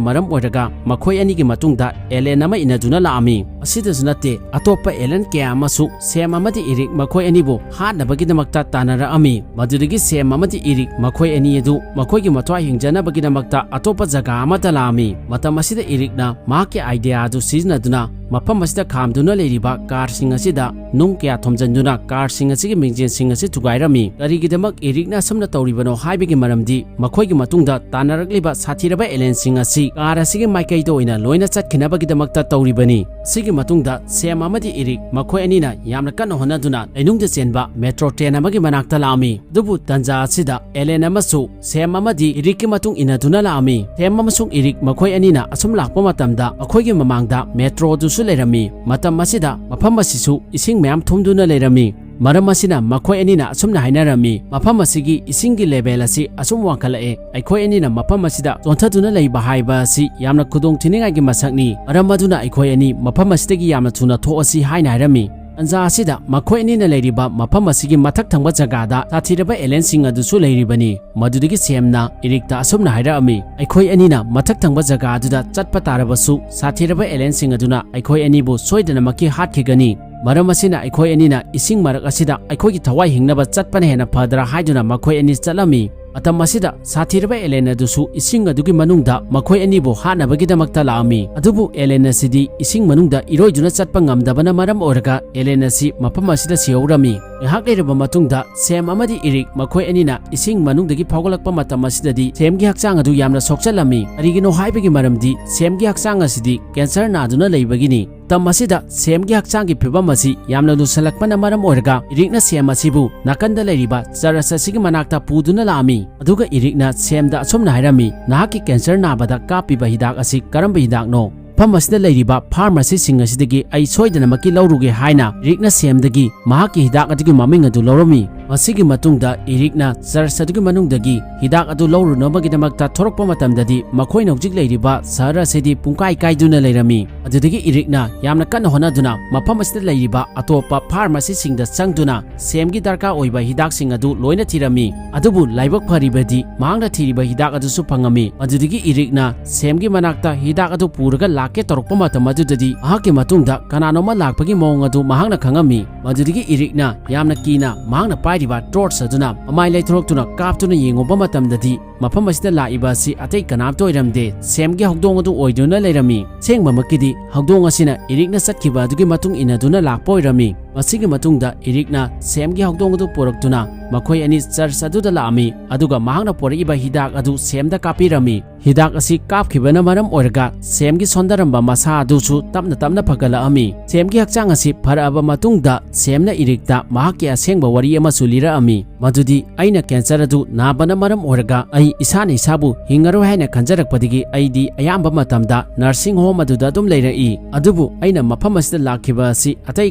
ꯃꯔꯝ ꯑꯣꯏꯔꯒ ꯃꯈꯣꯏ ꯑꯅꯤꯒꯤ ꯃꯇꯨꯡꯗ ꯑꯦꯂꯦꯟ ꯑꯃ ꯏꯟꯅꯗꯨꯅ ꯂꯥꯛꯑꯝꯃꯤ꯫ ꯑꯁꯤꯗꯁꯨ ꯅꯠꯇꯦ, ꯑꯇꯣꯞꯄ ꯑꯦꯂꯦꯟ ꯀꯌꯥ ꯑꯃꯁꯨ ꯁꯦꯝ ꯑꯃꯗꯤ ꯏꯔꯤꯛ ꯃꯈꯣꯏ ꯑꯅꯤꯕꯨ ꯍꯥꯠꯅꯕꯒꯤꯗꯃꯛꯇ ꯇꯥꯟꯅꯔꯛꯑꯝꯃꯤ꯫ ꯃꯗꯨꯗꯒꯤ ꯁꯦꯝ ꯑꯃꯗꯤ ꯏꯔꯤꯛ ꯃꯈꯣꯏ ꯑꯅꯤ ꯑꯗꯨ ꯃꯈꯣꯏꯒꯤ ꯃꯊ꯭ꯋꯥꯏ ꯍꯤꯡꯖꯅꯕꯒꯤꯗꯃꯛꯇ ꯑꯇꯣꯞꯄ ꯖꯒꯥ ꯑꯃꯗ ꯂꯥꯛꯑꯝꯃꯤ꯫ ꯃꯇꯝ ꯑꯁꯤꯗ ꯏꯔꯤꯛꯅ ꯃꯍꯥꯛꯀꯤ ꯑꯥꯏꯗꯤꯌꯥ ꯑꯗꯨ ꯁꯤꯖꯤꯟꯅꯗꯨꯅ ꯃꯐꯝ ꯑꯁꯤꯗ ꯈꯥꯝꯗꯨꯅ ꯂꯩꯔꯤꯕ ꯀꯥꯔꯁꯤꯡ ꯑꯁꯤꯗ ꯅꯨꯡ ꯀꯌꯥ ꯊꯣꯝꯖꯤꯟꯗꯨꯅ ꯀꯥꯔꯁꯤꯡ ꯑꯁꯤꯒꯤ ꯃꯤꯡꯖꯦꯜꯁꯤꯡ ꯑꯁꯤ ꯊꯨꯒꯥꯏꯔꯝꯃꯤ꯫ ꯀꯔꯤꯒꯤꯗꯃꯛ ꯏꯔꯤꯛꯅ ꯑꯁꯨꯝꯅ ꯇꯧꯔꯤꯕꯅꯣ ꯍꯥꯏꯕꯒꯤ ꯃꯔꯝꯗꯤ ꯃꯈꯣꯏꯒꯤ ꯃꯇꯨꯡꯗ ꯇꯥꯟꯅꯔꯛꯂꯤꯕ ꯁꯥꯊꯤꯔꯕ ꯑꯦꯂꯦꯟꯁꯤꯡ ꯑꯁꯤ ꯀꯥꯔ ꯑꯁꯤꯒꯤ ꯃꯥꯏꯀꯩꯗ ꯑꯣꯏꯅ ꯂꯣꯏꯅ ꯆꯠꯈꯤꯅꯕꯒꯤꯗꯃꯛꯇ ꯇꯧꯔꯤꯕꯅꯤ꯫ ꯁꯤꯒꯤ ꯃꯇꯨꯡꯗ ꯁꯦꯝ ꯑꯃꯗꯤ ꯏꯔꯤꯛ ꯃꯈꯣꯏ ꯑꯅꯤꯅ ꯌꯥꯝꯅ ꯀꯟꯅ ꯍꯣꯠꯅꯗꯨꯅ ꯂꯩꯅꯨꯡꯗ ꯆꯦꯟꯕ ꯃꯦꯇ꯭ꯔꯣ ꯇ꯭ꯔꯦꯟ ꯑꯃꯒꯤ ꯃꯅꯥꯛꯇ ꯂꯥꯛꯑꯝꯃꯤ꯫ ꯑꯗꯨꯕꯨ ꯇꯟꯖꯥ ꯑꯁꯤꯗ ꯑꯦꯂꯦꯟ ꯑꯃꯁꯨ ꯁꯦꯝ ꯑꯃꯗꯤ ꯏꯔꯤꯛꯀꯤ ꯃꯇꯨꯡ ꯏꯟꯅꯗꯨꯅ ꯂꯥꯛꯑꯝꯃꯤ꯫ ꯁꯦꯝ ꯑꯃꯁꯨꯡ ꯏꯔꯤꯛ ꯃꯈꯣꯏ ꯑꯅꯤꯅ ꯑꯁꯨꯝ ꯂꯥꯛꯄ ꯃꯇꯝꯗ ꯃꯈꯣꯏꯒꯤ ꯃꯃꯥꯡꯗ ꯃꯦꯇ꯭ꯔꯣ ꯑꯗꯨꯁꯨ ꯂꯩꯔꯝꯃꯤ꯫ ꯃꯇꯝ ꯑꯁꯤꯗ ꯃꯐꯝ ꯑꯁꯤꯁꯨ ꯏꯁꯤꯡ ꯃꯌꯥꯝ ꯊꯨꯝꯗꯨꯅ ꯂꯩꯔꯝꯃꯤ꯫ ꯃꯔꯝ ꯑꯁꯤꯅ ꯃꯈꯣꯏ ꯑꯅꯤꯅ ꯑꯁꯨꯝꯅ ꯍꯥꯏꯅꯔꯝꯃꯤ, "ꯃꯐꯝ ꯑꯁꯤꯒꯤ ꯏꯁꯤꯡꯒꯤ ꯂꯦꯚꯦꯜ ꯑꯁꯤ ꯑꯁꯨꯝ ꯋꯥꯡꯈꯠꯂꯛꯑꯦ꯫ ꯑꯩꯈꯣꯏ ꯑꯅꯤꯅ ꯃꯐꯝ ꯑꯁꯤꯗ ꯆꯣꯟꯊꯗꯨꯅ ꯂꯩꯕ ꯍꯥꯏꯕ ꯑꯁꯤ ꯌꯥꯝꯅ ꯈꯨꯗꯣꯡ ꯊꯤꯅꯤꯡꯉꯥꯏꯒꯤ ꯃꯁꯛꯅꯤ꯫ ꯃꯔꯝ ꯑꯗꯨꯅ ꯑꯩꯈꯣꯏ ꯑꯅꯤ ꯃꯐꯝ ꯑꯁꯤꯗꯒꯤ ꯌꯥꯝꯅ ꯊꯨꯅ ꯊꯣꯛꯑꯁꯤ" ꯍꯥꯏꯅ ꯍꯥꯏꯔꯝꯃꯤ꯫ ꯇꯟꯖꯥ ꯑꯁꯤꯗ ꯃꯈꯣꯏ ꯑꯅꯤꯅ ꯂꯩꯔꯤꯕ ꯃꯐꯝ ꯑꯁꯤꯒꯤ ꯃꯊꯛ ꯊꯪꯕ ꯖꯒꯥꯗ ꯁꯥꯊꯤꯔꯕ ꯑꯦꯂꯦꯟꯁꯤꯡ ꯑꯗꯨꯁꯨ ꯂꯩꯔꯤꯕꯅꯤ꯫ ꯃꯗꯨꯗꯒꯤ ꯁꯦꯝꯅ ꯏꯔꯤꯛꯇ ꯑꯁꯨꯝꯅ ꯍꯥꯏꯔꯛꯑꯝꯃꯤ, "ꯑꯩꯈꯣꯏ ꯑꯅꯤꯅ ꯃꯊꯛ ꯊꯪꯕ ꯖꯒꯥ ꯑꯗꯨꯗ ꯆꯠꯄ ꯇꯥꯔꯕꯁꯨ ꯁꯥꯊꯤꯔꯕ ꯑꯦꯂꯦꯟꯁꯤꯡ ꯑꯗꯨꯅ ꯑꯩꯈꯣꯏ ꯑꯅꯤꯕꯨ ꯁꯣꯏꯗꯅꯃꯛꯀꯤ ꯍꯥꯠꯈꯤꯒꯅꯤ꯫ ꯃꯔꯝ ꯑꯁꯤꯅ ꯑꯩꯈꯣꯏ ꯑꯅꯤꯅ ꯏꯁꯤꯡ ꯃꯔꯛ ꯑꯁꯤꯗ ꯑꯩꯈꯣꯏꯒꯤ ꯊꯋꯥꯏ ꯍꯤꯡꯅꯕ ꯆꯠꯄꯅ ꯍꯦꯟꯅ ꯐꯗ꯭ꯔꯥ" ꯍꯥꯏꯗꯨꯅ ꯃꯈꯣꯏ ꯑꯅꯤ ꯆꯠꯂꯝꯃꯤ꯫ ꯃꯇꯝ ꯑꯁꯤꯗ ꯁꯥꯊꯤꯔꯕ ꯑꯦꯂꯦꯟ ꯑꯗꯨꯁꯨ ꯏꯁꯤꯡ ꯑꯗꯨꯒꯤ ꯃꯅꯨꯡꯗ ꯃꯈꯣꯏ ꯑꯅꯤꯕꯨ ꯍꯥꯠꯅꯕꯒꯤꯗꯃꯛꯇ ꯂꯥꯛꯑꯝꯃꯤ꯫ ꯑꯗꯨꯕꯨ ꯑꯦꯂꯦꯟ ꯑꯁꯤꯗꯤ ꯏꯁꯤꯡ ꯃꯅꯨꯡꯗ ꯏꯔꯣꯏꯗꯨꯅ ꯆꯠꯄ ꯉꯝꯗꯕꯅ ꯃꯔꯝ ꯑꯣꯏꯔꯒ ꯑꯦꯂꯦꯟ ꯑꯁꯤ ꯃꯐꯝ ꯑꯁꯤꯗ ꯁꯤꯍꯧꯔꯝꯃꯤ꯫ ꯉꯥꯏꯍꯥꯛ ꯂꯩꯔꯕ ꯃꯇꯨꯡꯗ ꯁꯦꯝ ꯑꯃꯗꯤ ꯏꯔꯤꯛ ꯃꯈꯣꯏ ꯑꯅꯤꯅ ꯏꯁꯤꯡ ꯃꯅꯨꯡꯗꯒꯤ ꯐꯥꯎꯒꯠꯂꯛꯄ ꯃꯇꯝ ꯑꯁꯤꯗꯗꯤ ꯁꯦꯝꯒꯤ ꯍꯛꯆꯥꯡ ꯑꯗꯨ ꯌꯥꯝꯅ ꯁꯣꯛꯆꯜꯂꯝꯃꯤ꯫ ꯀꯔꯤꯒꯤꯅꯣ ꯍꯥꯏꯕꯒꯤ ꯃꯔꯝꯗꯤ ꯁꯦꯝꯒꯤ ꯍꯛꯆꯥꯡ ꯑꯁꯤꯗꯤ ꯀꯦꯟꯁꯔ ꯅꯥꯗꯨꯅ ꯂꯩꯕꯒꯤꯅꯤ꯫ ꯃꯇꯝ ꯑꯁꯤꯗ ꯁꯦꯝꯒꯤ ꯍꯛꯆꯥꯡꯒꯤ ꯐꯤꯕꯝ ꯑꯁꯤ ꯌꯥꯝꯅ ꯂꯨꯁꯜꯂꯛꯄꯅ ꯃꯔꯝ ꯑꯣꯏꯔꯒ ꯏꯔꯤꯛꯅ ꯁꯦꯝ ꯑꯁꯤꯕꯨ ꯅꯥꯀꯟꯗ ꯂꯩꯔꯤꯕ ꯆꯔꯆ ꯑꯁꯤꯒꯤ ꯃꯅꯥꯛꯇ ꯄꯨꯗꯨꯅ ꯂꯥꯛꯑꯝꯃꯤ꯫ ꯑꯗꯨꯒ ꯏꯔꯤꯛꯅ ꯁꯦꯝꯗ ꯑꯁꯨꯝꯅ ꯍꯥꯏꯔꯝꯃꯤ, "ꯅꯍꯥꯛꯀꯤ ꯀꯦꯟꯁꯔ ꯅꯥꯕꯗ ꯀꯥꯞꯄꯤꯕ ꯍꯤꯗꯥꯛ ꯑꯁꯤ ꯀꯔꯝꯕ ꯍꯤꯗꯥꯛꯅꯣ? ꯃꯐꯝ ꯑꯁꯤꯗ ꯂꯩꯔꯤꯕ ꯐꯥꯔꯃꯥꯁꯤꯁꯤꯡ ꯑꯁꯤꯗꯒꯤ ꯑꯩ ꯁꯣꯏꯗꯅꯃꯛꯀꯤ ꯂꯧꯔꯨꯒꯦ" ꯍꯥꯏꯅ ꯏꯔꯤꯛꯅ ꯁꯦꯝꯗꯒꯤ ꯃꯍꯥꯛꯀꯤ ꯍꯤꯗꯥꯛ ꯑꯗꯨꯒꯤ ꯃꯃꯤꯡ ꯑꯗꯨ ꯂꯧꯔꯝꯃꯤ꯫ ꯃꯁꯤꯒꯤ ꯃꯇꯨꯡꯗ ꯏꯔꯤꯛꯅ ꯆꯔꯆ ꯑꯗꯨꯒꯤ ꯃꯅꯨꯡꯗꯒꯤ ꯍꯤꯗꯥꯛ ꯑꯗꯨ ꯂꯧꯔꯨꯅꯕꯒꯤꯗꯃꯛꯇ ꯊꯣꯔꯛꯄ ꯃꯇꯝꯗꯗꯤ ꯃꯈꯣꯏꯅ ꯍꯧꯖꯤꯛ ꯂꯩꯔꯤꯕ ꯁꯍꯔ ꯑꯁꯤꯗꯤ ꯄꯨꯡꯀꯥꯏ ꯀꯥꯏꯗꯨꯅ ꯂꯩꯔꯝꯃꯤ꯫ ꯑꯗꯨꯗꯒꯤ ꯏꯔꯤꯛꯅ ꯌꯥꯝꯅ ꯀꯟꯅ ꯍꯣꯠꯅꯗꯨꯅ ꯃꯐꯝ ꯑꯁꯤꯗ ꯂꯩꯔꯤꯕ ꯑꯇꯣꯞꯄ ꯐꯥꯔꯃꯥꯁꯤꯁꯤꯡꯗ ꯆꯪꯗꯨꯅ ꯁꯦꯝꯒꯤ ꯗꯔꯀꯥꯔ ꯑꯣꯏꯕ ꯍꯤꯗꯥꯛꯁꯤꯡ ꯑꯗꯨ ꯂꯣꯏꯅ ꯊꯤꯔꯝꯃꯤ꯫ ꯑꯗꯨꯕꯨ ꯂꯥꯏꯕꯛ ꯐꯔꯤꯕꯗꯤ ꯃꯍꯥꯛꯅ ꯊꯤꯔꯤꯕ ꯍꯤꯗꯥꯛ ꯑꯗꯨꯁꯨ ꯐꯪꯉꯝꯃꯤ꯫ ꯃꯗꯨꯗꯒꯤ ꯏꯔꯤꯛꯅ ꯁꯦꯝꯒꯤ ꯃꯅꯥꯛꯇ ꯍꯤꯗꯥꯛ ꯑꯗꯨ ꯄꯨꯔꯒ ꯂꯥꯛꯀꯦ ꯇꯧꯔꯛꯄ ꯃꯇꯝ ꯑꯗꯨꯗꯗꯤ ꯃꯍꯥꯛꯀꯤ ꯃꯇꯨꯡꯗ ꯀꯅꯥꯅꯣꯝꯃ ꯂꯥꯛꯄꯒꯤ ꯃꯑꯣꯡ ꯑꯗꯨ ꯃꯍꯥꯛꯅ ꯈꯪꯉꯝꯃꯤ꯫ ꯃꯗꯨꯗꯒꯤ ꯏꯔꯤꯛꯅ ꯌꯥꯝꯅ ꯀꯤꯅ ꯃꯍꯥꯛꯅ ꯄꯥꯏꯔꯤꯕ ꯇꯣꯔꯆ ꯑꯗꯨꯅ ꯃꯃꯥꯏ ꯂꯩꯊꯣꯔꯛꯇꯨꯅ ꯀꯥꯞꯇꯨꯅ ꯌꯦꯡꯉꯨꯕ ꯃꯇꯝꯗꯗꯤ ꯃꯐꯝ ꯑꯁꯤꯗ ꯂꯥꯛꯏꯕ ꯑꯁꯤ ꯑꯇꯩ ꯀꯅꯥꯝꯇ ꯑꯣꯏꯔꯝꯗꯦ, ꯁꯦꯝꯒꯤ ꯍꯧꯗꯣꯡ ꯑꯗꯨ ꯑꯣꯏꯗꯨꯅ ꯂꯩꯔꯝꯃꯤ꯫ ꯑꯁꯦꯡꯕꯃꯛꯀꯤꯗꯤ ꯍꯧꯗꯣꯡ ꯑꯁꯤꯅ ꯏꯔꯤꯛꯅ ꯆꯠꯈꯤꯕ ꯑꯗꯨꯒꯤ ꯃꯇꯨꯡ ꯏꯟꯅꯗꯨꯅ ꯂꯥꯛꯄ ꯑꯣꯏꯔꯝꯃꯤ꯫ ꯃꯁꯤꯒꯤ ꯃꯇꯨꯡꯗ ꯏꯔꯤꯛꯅ ꯁꯦꯝꯒꯤ ꯍꯧꯗꯣꯡ ꯑꯗꯨ ꯄꯨꯔꯛꯇꯨꯅ ꯃꯈꯣꯏ ꯑꯅꯤ ꯆꯔꯆ ꯑꯗꯨꯗ ꯂꯥꯛꯑꯝꯃꯤ, ꯑꯗꯨꯒ ꯃꯍꯥꯛꯅ ꯄꯨꯔꯛꯏꯕ ꯍꯤꯗꯥꯛ ꯑꯗꯨ ꯁꯦꯝꯗ ꯀꯥꯞꯄꯤꯔꯝꯃꯤ꯫ ꯍꯤꯗꯥꯛ ꯑꯁꯤ ꯀꯥꯞꯈꯤꯕꯅ ꯃꯔꯝ ꯑꯣꯏꯔꯒ ꯁꯦꯝꯒꯤ ꯁꯣꯟꯊꯔꯝꯕ ꯃꯁꯥ ꯑꯗꯨꯁꯨ ꯇꯞꯅ ꯇꯞꯅ ꯐꯒꯠꯂꯛꯑꯝꯃꯤ꯫ ꯁꯦꯝꯒꯤ ꯍꯛꯆꯥꯡ ꯑꯁꯤ ꯐꯔꯛꯑꯕ ꯃꯇꯨꯡꯗ ꯁꯦꯝꯅ ꯏꯔꯤꯛꯇ ꯃꯍꯥꯛꯀꯤ ꯑꯁꯦꯡꯕ ꯋꯥꯔꯤ ꯑꯃꯁꯨ ꯂꯤꯔꯛꯑꯝꯃꯤ, ꯃꯗꯨꯗꯤ, "ꯑꯩꯅ ꯀꯦꯟꯁꯔ ꯑꯗꯨ ꯅꯥꯕꯅ ꯃꯔꯝ ꯑꯣꯏꯔꯒ ꯑꯩ ꯏꯁꯥꯅ ꯏꯁꯥꯕꯨ ꯍꯤꯡꯉꯔꯣꯏ ꯍꯥꯏꯅ ꯈꯟꯖꯔꯛꯄꯗꯒꯤ ꯑꯩꯗꯤ ꯑꯌꯥꯝꯕ ꯃꯇꯝꯗ ꯅꯔꯁꯤꯡ ꯍꯣꯝ ꯑꯗꯨꯗ ꯑꯗꯨꯝ ꯂꯩꯔꯛꯏ꯫ ꯑꯗꯨꯕꯨ ꯑꯩꯅ ꯃꯐꯝ ꯑꯁꯤꯗ ꯂꯥꯛꯈꯤꯕ ꯑꯁꯤ ꯑꯇꯩ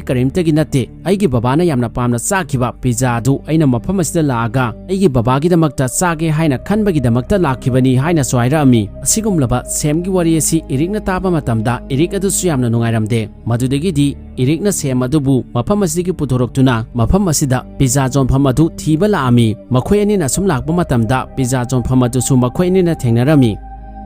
ꯀꯔꯤꯝꯇꯒꯤ ꯅꯠꯇꯦ꯫ ꯑꯩꯒꯤ ꯕꯕꯥꯅ ꯌꯥꯝꯅ ꯄꯥꯝꯅ ꯆꯥꯈꯤꯕ ꯄꯤꯖꯥ ꯑꯗꯨ ꯑꯩꯅ ꯃꯐꯝ ꯑꯁꯤꯗ ꯂꯥꯛꯑꯒ ꯑꯩꯒꯤ ꯕꯕꯥꯒꯤꯗꯃꯛꯇ ꯆꯥꯒꯦ ꯍꯥꯏꯅ ꯈꯟꯕꯒꯤꯗꯃꯛꯇ ꯂꯥꯛꯈꯤꯕꯅꯤ" ꯍꯥꯏꯅꯁꯨ ꯍꯥꯏꯔꯛꯑꯝꯃꯤ꯫ ꯑꯁꯤꯒꯨꯝꯂꯕ ꯁꯦꯝꯒꯤ ꯋꯥꯔꯤ ꯑꯁꯤ ꯏꯔꯤꯛꯅ ꯇꯥꯕ ꯃꯇꯝꯗ ꯏꯔꯤꯛ ꯑꯗꯨꯁꯨ ꯌꯥꯝꯅ ꯅꯨꯡꯉꯥꯏꯔꯝꯗꯦ꯫ ꯃꯗꯨꯗꯒꯤꯗꯤ ꯏꯔꯤꯛꯅ ꯁꯦꯝ ꯑꯗꯨꯕꯨ ꯃꯐꯝ ꯑꯁꯤꯗꯒꯤ ꯄꯨꯊꯣꯔꯛꯇꯨꯅ ꯃꯐꯝ ꯑꯁꯤꯗ ꯄꯤꯖꯥ ꯌꯣꯟꯐꯝ ꯑꯗꯨ ꯊꯤꯕ ꯂꯥꯛꯑꯝꯃꯤ꯫ ꯃꯈꯣꯏ ꯑꯅꯤꯅ ꯑꯁꯨꯝ ꯂꯥꯛꯄ ꯃꯇꯝꯗ ꯄꯤꯖꯥ ꯌꯣꯟꯐꯝ ꯑꯗꯨꯁꯨ ꯃꯈꯣꯏ ꯑꯅꯤꯅ ꯊꯦꯡꯅꯔꯝꯃꯤ꯫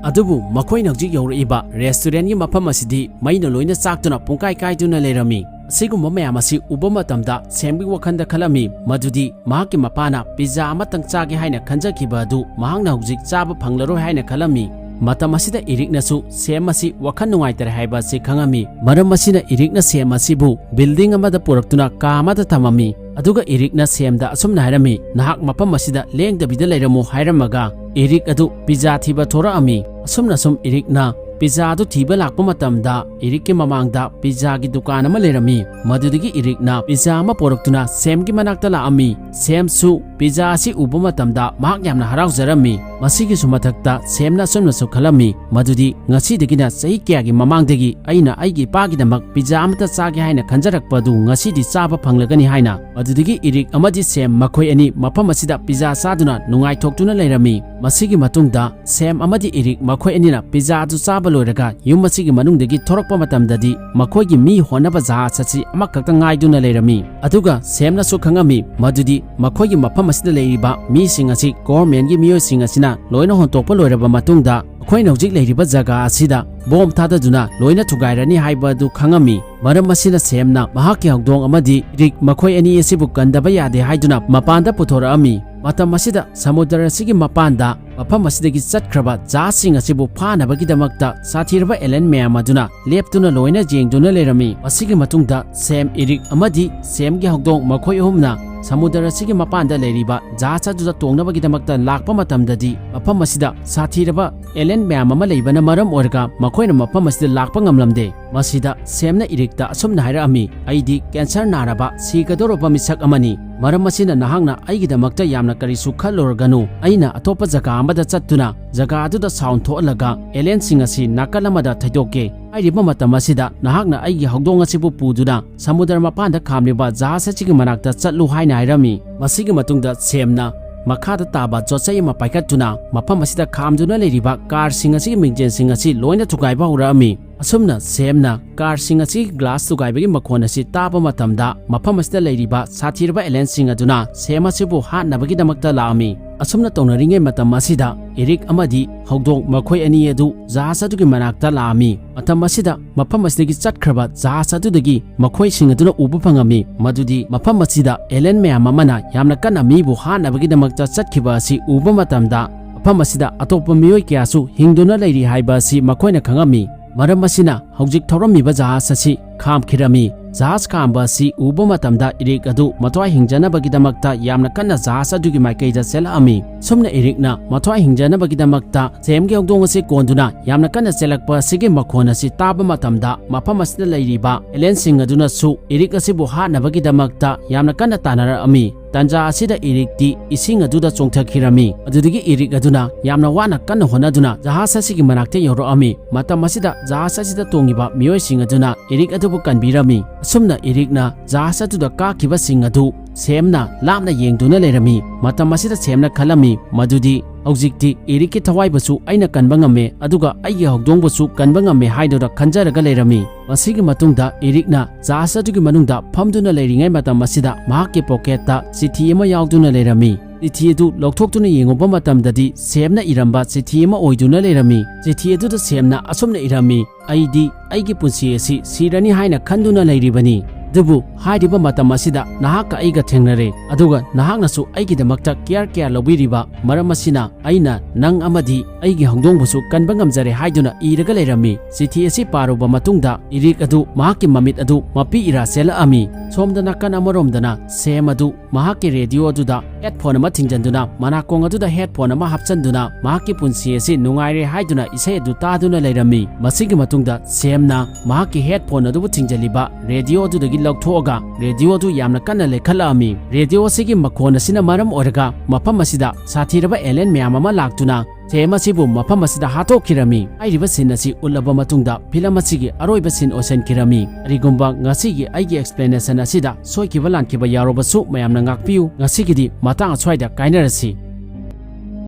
ꯑꯗꯨꯕꯨ ꯃꯈꯣꯏꯅ ꯍꯧꯖꯤꯛ ꯌꯧꯔꯛꯏꯕ ꯔꯦꯁꯇꯨꯔꯦꯟꯒꯤ ꯃꯐꯝ ꯑꯁꯤꯗꯤ ꯃꯩꯅ ꯂꯣꯏꯅ ꯆꯥꯛꯇꯨꯅ ꯄꯨꯡꯀꯥꯏ ꯀꯥꯏꯗꯨꯅ ꯂꯩꯔꯝꯃꯤ꯫ ꯑꯁꯤꯒꯨꯝꯕ ꯃꯌꯥꯝ ꯑꯁꯤ ꯎꯕ ꯃꯇꯝꯗ ꯁꯦꯝꯒꯤ ꯋꯥꯈꯜꯗ ꯈꯜꯂꯝꯃꯤ ꯃꯗꯨꯗꯤ ꯃꯍꯥꯛꯀꯤ ꯃꯄꯥꯅ ꯄꯤꯖꯥ ꯑꯃꯇꯪ ꯆꯥꯒꯦ ꯍꯥꯏꯅ ꯈꯟꯖꯈꯤꯕ ꯑꯗꯨ ꯃꯍꯥꯛꯅ ꯍꯧꯖꯤꯛ ꯆꯥꯕ ꯐꯪꯂꯔꯣꯏ ꯍꯥꯏꯅ ꯈꯜꯂꯝꯃꯤ꯫ ꯃꯇꯝ ꯑꯁꯤꯗ ꯏꯔꯤꯛꯅꯁꯨ ꯁꯦꯝ ꯑꯁꯤ ꯋꯥꯈꯜ ꯅꯨꯡꯉꯥꯏꯇꯔꯦ ꯍꯥꯏꯕ ꯑꯁꯤ ꯈꯪꯉꯝꯃꯤ꯫ ꯃꯔꯝ ꯑꯁꯤꯅ ꯏꯔꯤꯛꯅ ꯁꯦꯝ ꯑꯁꯤꯕꯨ building ꯑꯃꯗ ꯄꯨꯔꯛꯇꯨꯅ ꯀꯥ ꯑꯃꯗ ꯊꯝꯃꯝꯃꯤ꯫ ꯑꯗꯨꯒ ꯏꯔꯤꯛꯅ ꯁꯦꯝꯗ ꯑꯁꯨꯝꯅ ꯍꯥꯏꯔꯝꯃꯤ, "ꯅꯍꯥꯛ ꯃꯐꯝ ꯑꯁꯤꯗ ꯂꯦꯡꯗꯕꯤꯗ ꯂꯩꯔꯝꯃꯨ" ꯍꯥꯏꯔꯝꯃꯒ ꯏꯔꯤꯛ ꯑꯗꯨ ꯄꯤꯖꯥ ꯊꯤꯕ ꯊꯣꯔꯛꯑꯝꯃꯤ꯫ ꯑꯁꯨꯝꯅ ꯁꯨꯝ ꯏꯔꯤꯛꯅ ꯄꯤꯖꯥ ꯑꯗꯨ ꯊꯤꯕ ꯂꯥꯛꯄ ꯃꯇꯝꯗ ꯏꯔꯤꯛꯀꯤ ꯃꯃꯥꯡꯗ ꯄꯤꯖꯥꯒꯤ ꯗꯨꯀꯥꯟ ꯑꯃ ꯂꯩꯔꯝꯃꯤ꯫ ꯃꯗꯨꯗꯒꯤ ꯏꯔꯤꯛꯅ ꯄꯤꯖꯥ ꯑꯃ ꯄꯣꯔꯛꯇꯨꯅ ꯁꯦꯝꯒꯤ ꯃꯅꯥꯛꯇ ꯂꯥꯛꯑꯝꯃꯤ꯫ ꯁꯦꯝꯁꯨ ꯄꯤꯖꯥ ꯑꯁꯤ ꯎꯕ ꯃꯇꯝꯗ ꯃꯍꯥꯛ ꯌꯥꯝꯅ ꯍꯔꯥꯎꯖꯔꯝꯃꯤ꯫ ꯃꯁꯤꯒꯤꯁꯨ ꯃꯊꯛꯇ ꯁꯦꯝꯅ ꯑꯁꯨꯝꯅꯁꯨ ꯈꯜꯂꯝꯃꯤ, ꯃꯗꯨꯗꯤ ꯉꯁꯤꯗꯒꯤꯅ ꯆꯍꯤ ꯀꯌꯥꯒꯤ ꯃꯃꯥꯡꯗꯒꯤ ꯑꯩꯅ ꯑꯩꯒꯤ ꯏꯄꯥꯒꯤꯗꯃꯛ ꯄꯤꯖꯥ ꯑꯃꯠꯇ ꯆꯥꯒꯦ ꯍꯥꯏꯅ ꯈꯟꯖꯔꯛꯄ ꯑꯗꯨ ꯉꯁꯤꯗꯤ ꯆꯥꯕ ꯐꯪꯂꯒꯅꯤ ꯍꯥꯏꯅ꯫ ꯃꯗꯨꯗꯒꯤ ꯏꯔꯤꯛ ꯑꯃꯗꯤ ꯁꯦꯝ ꯃꯈꯣꯏ ꯑꯅꯤ ꯃꯐꯝ ꯑꯁꯤꯗ ꯄꯤꯖꯥ ꯆꯥꯗꯨꯅ ꯅꯨꯡꯉꯥꯏꯊꯣꯛꯇꯨꯅ ꯂꯩꯔꯝꯃꯤ꯫ ꯃꯁꯤꯒꯤ ꯃꯇꯨꯡꯗ ꯁꯦꯝ ꯑꯃꯗꯤ ꯏꯔꯤꯛ ꯃꯈꯣꯏ ꯑꯅꯤꯅ ꯄꯤꯖꯥ ꯑꯗꯨ ꯆꯥꯕ ꯂꯣꯏꯔꯒ ꯌꯨꯝ ꯑꯁꯤꯒꯤ ꯃꯅꯨꯡꯗꯒꯤ ꯊꯣꯔꯛꯄ ꯃꯇꯝꯗꯗꯤ ꯃꯈꯣꯏꯒꯤ ꯃꯤ ꯍꯣꯟꯅꯕ ꯖꯍꯥꯖ ꯑꯁꯤ ꯑꯃꯈꯛꯇ ꯉꯥꯏꯗꯨꯅ ꯂꯩꯔꯝꯃꯤ꯫ ꯑꯗꯨꯒ ꯁꯦꯝꯅꯁꯨ ꯈꯪꯉꯝꯃꯤ ꯃꯗꯨꯗꯤ ꯃꯈꯣꯏꯒꯤ ꯃꯐꯝ ꯑꯁꯤꯗ ꯂꯩꯔꯤꯕ ꯃꯤꯁꯤꯡ ꯑꯁꯤ governmentꯀꯤ ꯃꯤꯑꯣꯏꯁꯤꯡ ꯑꯁꯤꯅ ꯂꯣꯏꯅ ꯍꯣꯟꯇꯣꯛꯄ ꯂꯣꯏꯔꯕ ꯃꯇꯨꯡꯗ ꯑꯩꯈꯣꯏꯅ ꯍꯧꯖꯤꯛ ꯂꯩꯔꯤꯕ ꯖꯒꯥ ꯑꯁꯤꯗ ꯕꯣꯝ ꯊꯥꯗꯗꯨꯅ ꯂꯣꯏꯅ ꯊꯨꯒꯥꯏꯔꯅꯤ ꯍꯥꯏꯕ ꯑꯗꯨ ꯈꯪꯉꯝꯃꯤ꯫ ꯃꯔꯝ ꯑꯁꯤꯅ ꯁꯦꯝꯅ ꯃꯍꯥꯛꯀꯤ ꯍꯧꯗꯣꯡ ꯑꯃꯗꯤ ꯏꯔꯤꯛ ꯃꯈꯣꯏ ꯑꯅꯤ ꯑꯁꯤꯕꯨ ꯀꯟꯗꯕ ꯌꯥꯗꯦ ꯍꯥꯏꯗꯨꯅ ꯃꯄꯥꯟꯗ ꯄꯨꯊꯣꯔꯛꯑꯝꯃꯤ꯫ ꯃꯇꯝ ꯑꯁꯤꯗ ꯁꯃꯨꯗ꯭ꯔ ꯑꯁꯤꯒꯤ ꯃꯄꯥꯟꯗ ꯃꯐꯝ ꯑꯁꯤꯗꯒꯤ ꯆꯠꯈ꯭ꯔꯕ ꯖꯍꯥꯖꯁꯤꯡ ꯑꯁꯤꯕꯨ ꯐꯥꯅꯕꯒꯤꯗꯃꯛꯇ ꯁꯥꯊꯤꯔꯕ alien ꯃꯌꯥꯝ ꯑꯗꯨꯅ ꯂꯦꯞꯇꯨꯅ ꯂꯣꯏꯅ ꯌꯦꯡꯗꯨꯅ ꯂꯩꯔꯝꯃꯤ꯫ ꯃꯁꯤꯒꯤ ꯃꯇꯨꯡꯗ ꯁꯦꯝ, ꯏꯔꯤꯛ ꯑꯃꯗꯤ ꯁꯦꯝꯒꯤ ꯍꯧꯗꯣꯡ ꯃꯈꯣꯏ ꯑꯍꯨꯝꯅ ꯁꯃꯨꯗ꯭ꯔ ꯑꯁꯤꯒꯤ ꯃꯄꯥꯟꯗ ꯂꯩꯔꯤꯕ ꯖꯍꯥꯖ ꯑꯗꯨꯗ ꯇꯣꯡꯅꯕꯒꯤꯗꯃꯛꯇ ꯂꯥꯛꯄ ꯃꯇꯝꯗꯗꯤ ꯃꯐꯝ ꯑꯁꯤꯗ ꯁꯥꯊꯤꯔꯕ alien ꯃꯌꯥꯝ ꯑꯃ ꯂꯩꯕꯅ ꯃꯔꯝ ꯑꯣꯏꯔꯒ ꯃꯈꯣꯏꯅ ꯃꯐꯝ ꯑꯁꯤꯗ ꯂꯥꯛꯄ ꯉꯝꯂꯝꯗꯦ꯫ ꯃꯁꯤꯗ ꯁꯦꯝꯅ ꯏꯔꯤꯛꯇ ꯑꯁꯨꯝꯅ ꯍꯥꯏꯔꯛꯑꯝꯃꯤ, "ꯑꯩꯗꯤ cancer ꯅꯥꯔꯕ ꯁꯤꯒꯗꯧꯔꯕ ꯃꯤꯁꯛ ꯑꯃꯅꯤ꯫ ꯃꯔꯝ ꯑꯁꯤꯅ ꯅꯍꯥꯛꯅ ꯑꯩꯒꯤꯗꯃꯛꯇ ꯌꯥꯝꯅ ꯀꯔꯤꯁꯨ ꯈꯜꯂꯨꯔꯒꯅꯨ꯫ ꯑꯩꯅ ꯑꯇꯣꯞꯄ ꯖꯒꯥ ꯑꯃꯗ ꯆꯠꯇꯨꯅ ꯖꯒꯥ ꯑꯗꯨꯗ sound ꯊꯣꯛꯍꯜꯂꯒ alienꯁꯤꯡ ꯑꯁꯤ ꯅꯥꯀꯜ ꯑꯃꯗ ꯊꯩꯗꯣꯛꯀꯦ꯫ ꯍꯥꯏꯔꯤꯕ ꯃꯇꯝ ꯑꯁꯤꯗ ꯅꯍꯥꯛꯅ ꯑꯩꯒꯤ ꯍꯧꯗꯣꯡ ꯑꯁꯤꯕꯨ ꯄꯨꯗꯨꯅ ꯁꯃꯨꯗ꯭ꯔ ꯃꯄꯥꯟꯗ ꯈꯥꯝꯂꯤꯕ ꯖꯍꯥꯖ ꯑꯁꯤꯒꯤ ꯃꯅꯥꯛꯇ ꯆꯠꯂꯨ" ꯍꯥꯏꯅ ꯍꯥꯏꯔꯝꯃꯤ꯫ ꯃꯁꯤꯒꯤ ꯃꯇꯨꯡꯗ ꯁꯦꯝꯅ ꯃꯈꯥꯗ ꯇꯥꯕ ꯆꯣꯠꯆꯩ ꯑꯃ ꯄꯥꯏꯈꯠꯇꯨꯅ ꯃꯐꯝ ꯑꯁꯤꯗ ꯈꯥꯝꯗꯨꯅ ꯂꯩꯔꯤꯕ carꯁꯤꯡ ꯑꯁꯤꯒꯤ ꯃꯤꯡꯖꯦꯜꯁꯤꯡ ꯑꯁꯤ ꯂꯣꯏꯅ ꯊꯨꯒꯥꯏꯕ ꯍꯧꯔꯛꯑꯝꯃꯤ꯫ ꯑꯁꯨꯝꯅ ꯁꯦꯝꯅ carꯁꯤꯡ ꯑꯁꯤꯒꯤ glass ꯊꯨꯒꯥꯏꯕꯒꯤ ꯃꯈꯣꯟ ꯑꯁꯤ ꯇꯥꯕ ꯃꯇꯝꯗ ꯃꯐꯝ ꯑꯁꯤꯗ ꯂꯩꯔꯤꯕ ꯁꯥꯊꯤꯔꯕ alienꯁꯤꯡ ꯑꯗꯨꯅ ꯁꯦꯝ ꯑꯁꯤꯕꯨ ꯍꯥꯠꯅꯕꯒꯤꯗꯃꯛꯇ ꯂꯥꯛꯑꯝꯃꯤ꯫ ꯑꯁꯨꯝꯅ ꯇꯧꯅꯔꯤꯉꯩ ꯃꯇꯝ ꯑꯁꯤꯗ ꯏꯔꯤꯛ ꯑꯃꯗꯤ ꯍꯧꯗꯣꯡ ꯃꯈꯣꯏ ꯑꯅꯤ ꯑꯗꯨ ꯖꯍꯥꯖ ꯑꯗꯨꯒꯤ ꯃꯅꯥꯛꯇ ꯂꯥꯛꯑꯝꯃꯤ꯫ ꯃꯇꯝ ꯑꯁꯤꯗ ꯃꯐꯝ ꯑꯁꯤꯗꯒꯤ ꯆꯠꯈ꯭ꯔꯕ ꯖꯍꯥꯖ ꯑꯗꯨꯗꯒꯤ ꯃꯈꯣꯏꯁꯤꯡ ꯑꯗꯨꯅ ꯎꯕ ꯐꯪꯉꯝꯃꯤ ꯃꯗꯨꯗꯤ ꯃꯐꯝ ꯑꯁꯤꯗ alien ꯃꯌꯥꯝ ꯑꯃꯅ ꯌꯥꯝꯅ ꯀꯟꯅ ꯃꯤꯕꯨ ꯍꯥꯠꯅꯕꯒꯤꯗꯃꯛꯇ ꯆꯠꯈꯤꯕ ꯑꯁꯤ ꯎꯕ ꯃꯇꯝꯗ ꯃꯐꯝ ꯑꯁꯤꯗ ꯑꯇꯣꯞꯄ ꯃꯤꯑꯣꯏ ꯀꯌꯥꯁꯨ ꯍꯤꯡꯗꯨꯅ ꯂꯩꯔꯤ ꯍꯥꯏꯕ ꯑꯁꯤ ꯃꯈꯣꯏꯅ ꯈꯪꯉꯝꯃꯤ꯫ ꯃꯔꯝ ꯑꯁꯤꯅ ꯍꯧꯖꯤꯛ ꯊꯧꯔꯝꯃꯤꯕ ꯖꯍꯥꯖ ꯑꯁꯤ ꯈꯥꯝꯈꯤꯔꯝꯃꯤ꯫ ꯖꯍꯥꯖ ꯈꯥꯝꯕ ꯑꯁꯤ ꯎꯕ ꯃꯇꯝꯗ ꯏꯔꯤꯛ ꯑꯗꯨ ꯃꯊ꯭ꯋꯥꯏ ꯍꯤꯡꯖꯅꯕꯒꯤꯗꯃꯛꯇ ꯌꯥꯝꯅ ꯀꯟꯅ ꯖꯍꯥꯖ ꯑꯗꯨꯒꯤ ꯃꯥꯏꯀꯩꯗ ꯆꯦꯜꯂꯛꯑꯝꯃꯤ꯫ ꯑꯁꯨꯝꯅ ꯏꯔꯤꯛꯅ ꯃꯊ꯭ꯋꯥꯏ ꯍꯤꯡꯖꯅꯕꯒꯤꯗꯃꯛꯇ ꯁꯦꯝꯒꯤ ꯍꯧꯗꯣꯡ ꯑꯁꯤ ꯀꯣꯟꯗꯨꯅ ꯌꯥꯝꯅ ꯀꯟꯅ ꯆꯦꯜꯂꯛꯄ ꯑꯁꯤꯒꯤ ꯃꯈꯣꯟ ꯑꯁꯤ ꯇꯥꯕ ꯃꯇꯝꯗ ꯃꯐꯝ ꯑꯁꯤꯗ ꯂꯩꯔꯤꯕ ꯑꯦꯂꯦꯟꯁꯤꯡ ꯑꯗꯨꯅꯁꯨ ꯏꯔꯤꯛ ꯑꯁꯤꯕꯨ ꯍꯥꯠꯅꯕꯒꯤꯗꯃꯛꯇ ꯌꯥꯝꯅ ꯀꯟꯅ ꯇꯥꯟꯅꯔꯛꯑꯝꯃꯤ꯫ ꯇꯟꯖꯥ ꯑꯁꯤꯗ ꯏꯔꯤꯛꯇꯤ ꯏꯁꯤꯡ ꯑꯗꯨꯗ ꯆꯣꯡꯊꯈꯤꯔꯝꯃꯤ꯫ ꯑꯗꯨꯗꯒꯤ ꯏꯔꯤꯛ ꯑꯗꯨꯅ ꯌꯥꯝꯅ ꯋꯥꯅ ꯀꯟꯅ ꯍꯣꯠꯅꯗꯨꯅ ꯖꯍꯥꯖ ꯑꯁꯤꯒꯤ ꯃꯅꯥꯛꯇ ꯌꯧꯔꯛꯑꯝꯃꯤ꯫ ꯃꯇꯝ ꯑꯁꯤꯗ ꯖꯍꯥꯖ ꯑꯁꯤꯗ ꯇꯣꯡꯉꯤꯕ ꯃꯤꯑꯣꯏꯁꯤꯡ ꯑꯗꯨꯅ ꯏꯔꯤꯛ ꯑꯗꯨꯕꯨ ꯀꯟꯕꯤꯔꯝꯃꯤ꯫ ꯑꯁꯨꯝꯅ ꯏꯔꯤꯛꯅ ꯖꯍꯥꯖ ꯑꯗꯨꯗ ꯀꯥꯈꯤꯕꯁꯤꯡ ꯑꯗꯨ ꯁꯦꯝꯅ ꯂꯥꯞꯅ ꯌꯦꯡꯗꯨꯅ ꯂꯩꯔꯝꯃꯤ꯫ ꯃꯇꯝ ꯑꯁꯤꯗ ꯁꯦꯝꯅ ꯈꯜꯂꯝꯃꯤ ꯃꯗꯨꯗꯤ ꯍꯧꯖꯤꯛꯇꯤ ꯏꯔꯤꯛꯀꯤ ꯊꯋꯥꯏꯕꯨꯁꯨ ꯑꯩꯅ ꯀꯟꯕ ꯉꯝꯃꯦ, ꯑꯗꯨꯒ ꯑꯩꯒꯤ ꯍꯧꯗꯣꯡꯕꯨꯁꯨ ꯀꯟꯕ ꯉꯝꯃꯦ ꯍꯥꯏꯗꯨꯅ ꯈꯟꯖꯔꯒ ꯂꯩꯔꯝꯃꯤ꯫ ꯃꯁꯤꯒꯤ ꯃꯇꯨꯡꯗ ꯏꯔꯤꯛꯅ ꯖꯍꯥꯖ ꯑꯗꯨꯒꯤ ꯃꯅꯨꯡꯗ ꯐꯝꯗꯨꯅ ꯂꯩꯔꯤꯉꯩ ꯃꯇꯝ ꯑꯁꯤꯗ ꯃꯍꯥꯛꯀꯤ ꯄꯣꯀꯦꯠꯇ ꯆꯤꯊꯤ ꯑꯃ ꯌꯥꯎꯗꯨꯅ ꯂꯩꯔꯝꯃꯤ꯫ ꯆꯤꯊꯤ ꯑꯗꯨ ꯂꯧꯊꯣꯛꯇꯨꯅ ꯌꯦꯡꯉꯨꯕ ꯃꯇꯝꯗꯗꯤ ꯁꯦꯝꯅ ꯏꯔꯝꯕ ꯆꯤꯊꯤ ꯑꯃ ꯑꯣꯏꯗꯨꯅ ꯂꯩꯔꯝꯃꯤ꯫ ꯆꯤꯊꯤ ꯑꯗꯨꯗ ꯁꯦꯝꯅ ꯑꯁꯨꯝꯅ ꯏꯔꯝꯃꯤ, "ꯑꯩꯗꯤ ꯑꯩꯒꯤ ꯄꯨꯟꯁꯤ ꯑꯁꯤ ꯁꯤꯔꯅꯤ ꯍꯥꯏꯅ ꯈꯟꯗꯨꯅ ꯂꯩꯔꯤꯕꯅꯤ, ꯑꯗꯨꯕꯨ ꯍꯥꯏꯔꯤꯕ ꯃꯇꯝ ꯑꯁꯤꯗ ꯅꯍꯥꯛꯀ ꯑꯩꯒ ꯊꯦꯡꯅꯔꯦ, ꯑꯗꯨꯒ ꯅꯍꯥꯛꯅꯁꯨ ꯑꯩꯒꯤꯗꯃꯛꯇ ꯀꯤꯌꯔ ꯀꯌꯥ ꯂꯧꯕꯤꯔꯤꯕ ꯃꯔꯝ ꯑꯁꯤꯅ ꯑꯩꯅ ꯅꯪ ꯑꯃꯗꯤ ꯑꯩꯒꯤ ꯍꯧꯗꯣꯡꯕꯨꯁꯨ ꯀꯟꯕ ꯉꯝꯖꯔꯦ" ꯍꯥꯏꯗꯨꯅ ꯏꯔꯒ ꯂꯩꯔꯝꯃꯤ꯫ ꯆꯤꯊꯤ ꯑꯁꯤ ꯄꯥꯔꯨꯕ ꯃꯇꯨꯡꯗ ꯏꯔꯤꯛ ꯑꯗꯨ ꯃꯍꯥꯛꯀꯤ ꯃꯃꯤꯠ ꯑꯗꯨ ꯃꯄꯤ ꯏꯔꯥ ꯆꯦꯜꯂꯛꯑꯝꯃꯤ꯫ ꯁꯣꯝꯗ ꯅꯥꯀꯟ ꯑꯃꯔꯣꯝꯗꯅ ꯁꯦꯝ ꯑꯗꯨ ꯃꯍꯥꯛꯀꯤ ꯔꯦꯗꯤꯑꯣ ꯑꯗꯨꯗ ꯍꯦꯗꯐꯣꯟ ꯑꯃ ꯊꯤꯡꯖꯤꯟꯗꯨꯅ ꯃꯅꯥꯀꯣꯡ ꯑꯗꯨꯗ ꯍꯦꯗꯐꯣꯟ ꯑꯃ ꯍꯥꯞꯆꯤꯟꯗꯨꯅ ꯃꯍꯥꯛꯀꯤ ꯄꯨꯟꯁꯤ ꯑꯁꯤ ꯅꯨꯡꯉꯥꯏꯔꯦ ꯍꯥꯏꯗꯨꯅ ꯏꯁꯩ ꯑꯗꯨ ꯇꯥꯗꯨꯅ ꯂꯩꯔꯝꯃꯤ꯫ ꯃꯁꯤꯒꯤ ꯃꯇꯨꯡꯗ ꯁꯦꯝꯅ ꯃꯍꯥꯛꯀꯤ ꯍꯦꯗꯐꯣꯟ ꯑꯗꯨꯕꯨ ꯊꯤꯡꯖꯤꯜꯂꯤꯕ ꯔꯦꯗꯤꯑꯣ ꯑꯗꯨꯗꯒꯤ ꯂꯧꯊꯣꯛꯑꯒ ꯔꯦꯗꯤꯑꯣ ꯑꯗꯨ ꯌꯥꯝꯅ ꯀꯟꯅ ꯂꯩꯈꯠꯂꯛꯑꯝꯃꯤ꯫ ꯔꯦꯗꯤꯑꯣ ꯑꯁꯤꯒꯤ ꯃꯈꯣꯟ ꯑꯁꯤꯅ ꯃꯔꯝ ꯑꯣꯏꯔꯒ ꯃꯐꯝ ꯑꯁꯤꯗ ꯁꯥꯊꯤꯔꯕ ꯑꯦꯂꯤꯌꯟ ꯃꯌꯥꯝ ꯑꯃ ꯂꯥꯛꯇꯨꯅ ꯁꯦꯝ ꯑꯁꯤꯕꯨ ꯃꯐꯝ ꯑꯁꯤꯗ ꯍꯥꯠꯇꯣꯛꯈꯤꯔꯝꯃꯤ꯫ ꯍꯥꯏꯔꯤꯕ ꯁꯤꯟ ꯑꯁꯤ ꯎꯠꯂꯕ ꯃꯇꯨꯡꯗ ꯐꯤꯂꯝ ꯑꯁꯤꯒꯤ ꯑꯔꯣꯏꯕ ꯁꯤꯟ ꯑꯣꯏꯁꯤꯟꯈꯤꯔꯝꯃꯤ꯫ ꯀꯔꯤꯒꯨꯝꯕ ꯉꯁꯤꯒꯤ ꯑꯩꯒꯤ ꯑꯦꯛꯁꯄ꯭ꯂꯦꯅꯦꯁꯟ ꯑꯁꯤꯗ ꯁꯣꯏꯈꯤꯕ ꯂꯥꯟꯈꯤꯕ ꯌꯥꯎꯔꯕꯁꯨ ꯃꯌꯥꯝꯅ ꯉꯥꯛꯄꯤꯌꯨ꯫ ꯉꯁꯤꯒꯤꯗꯤ ꯃꯇꯥꯡ ꯑꯁ꯭ꯋꯥꯏꯗ ꯀꯥꯏꯅꯔꯁꯤ꯫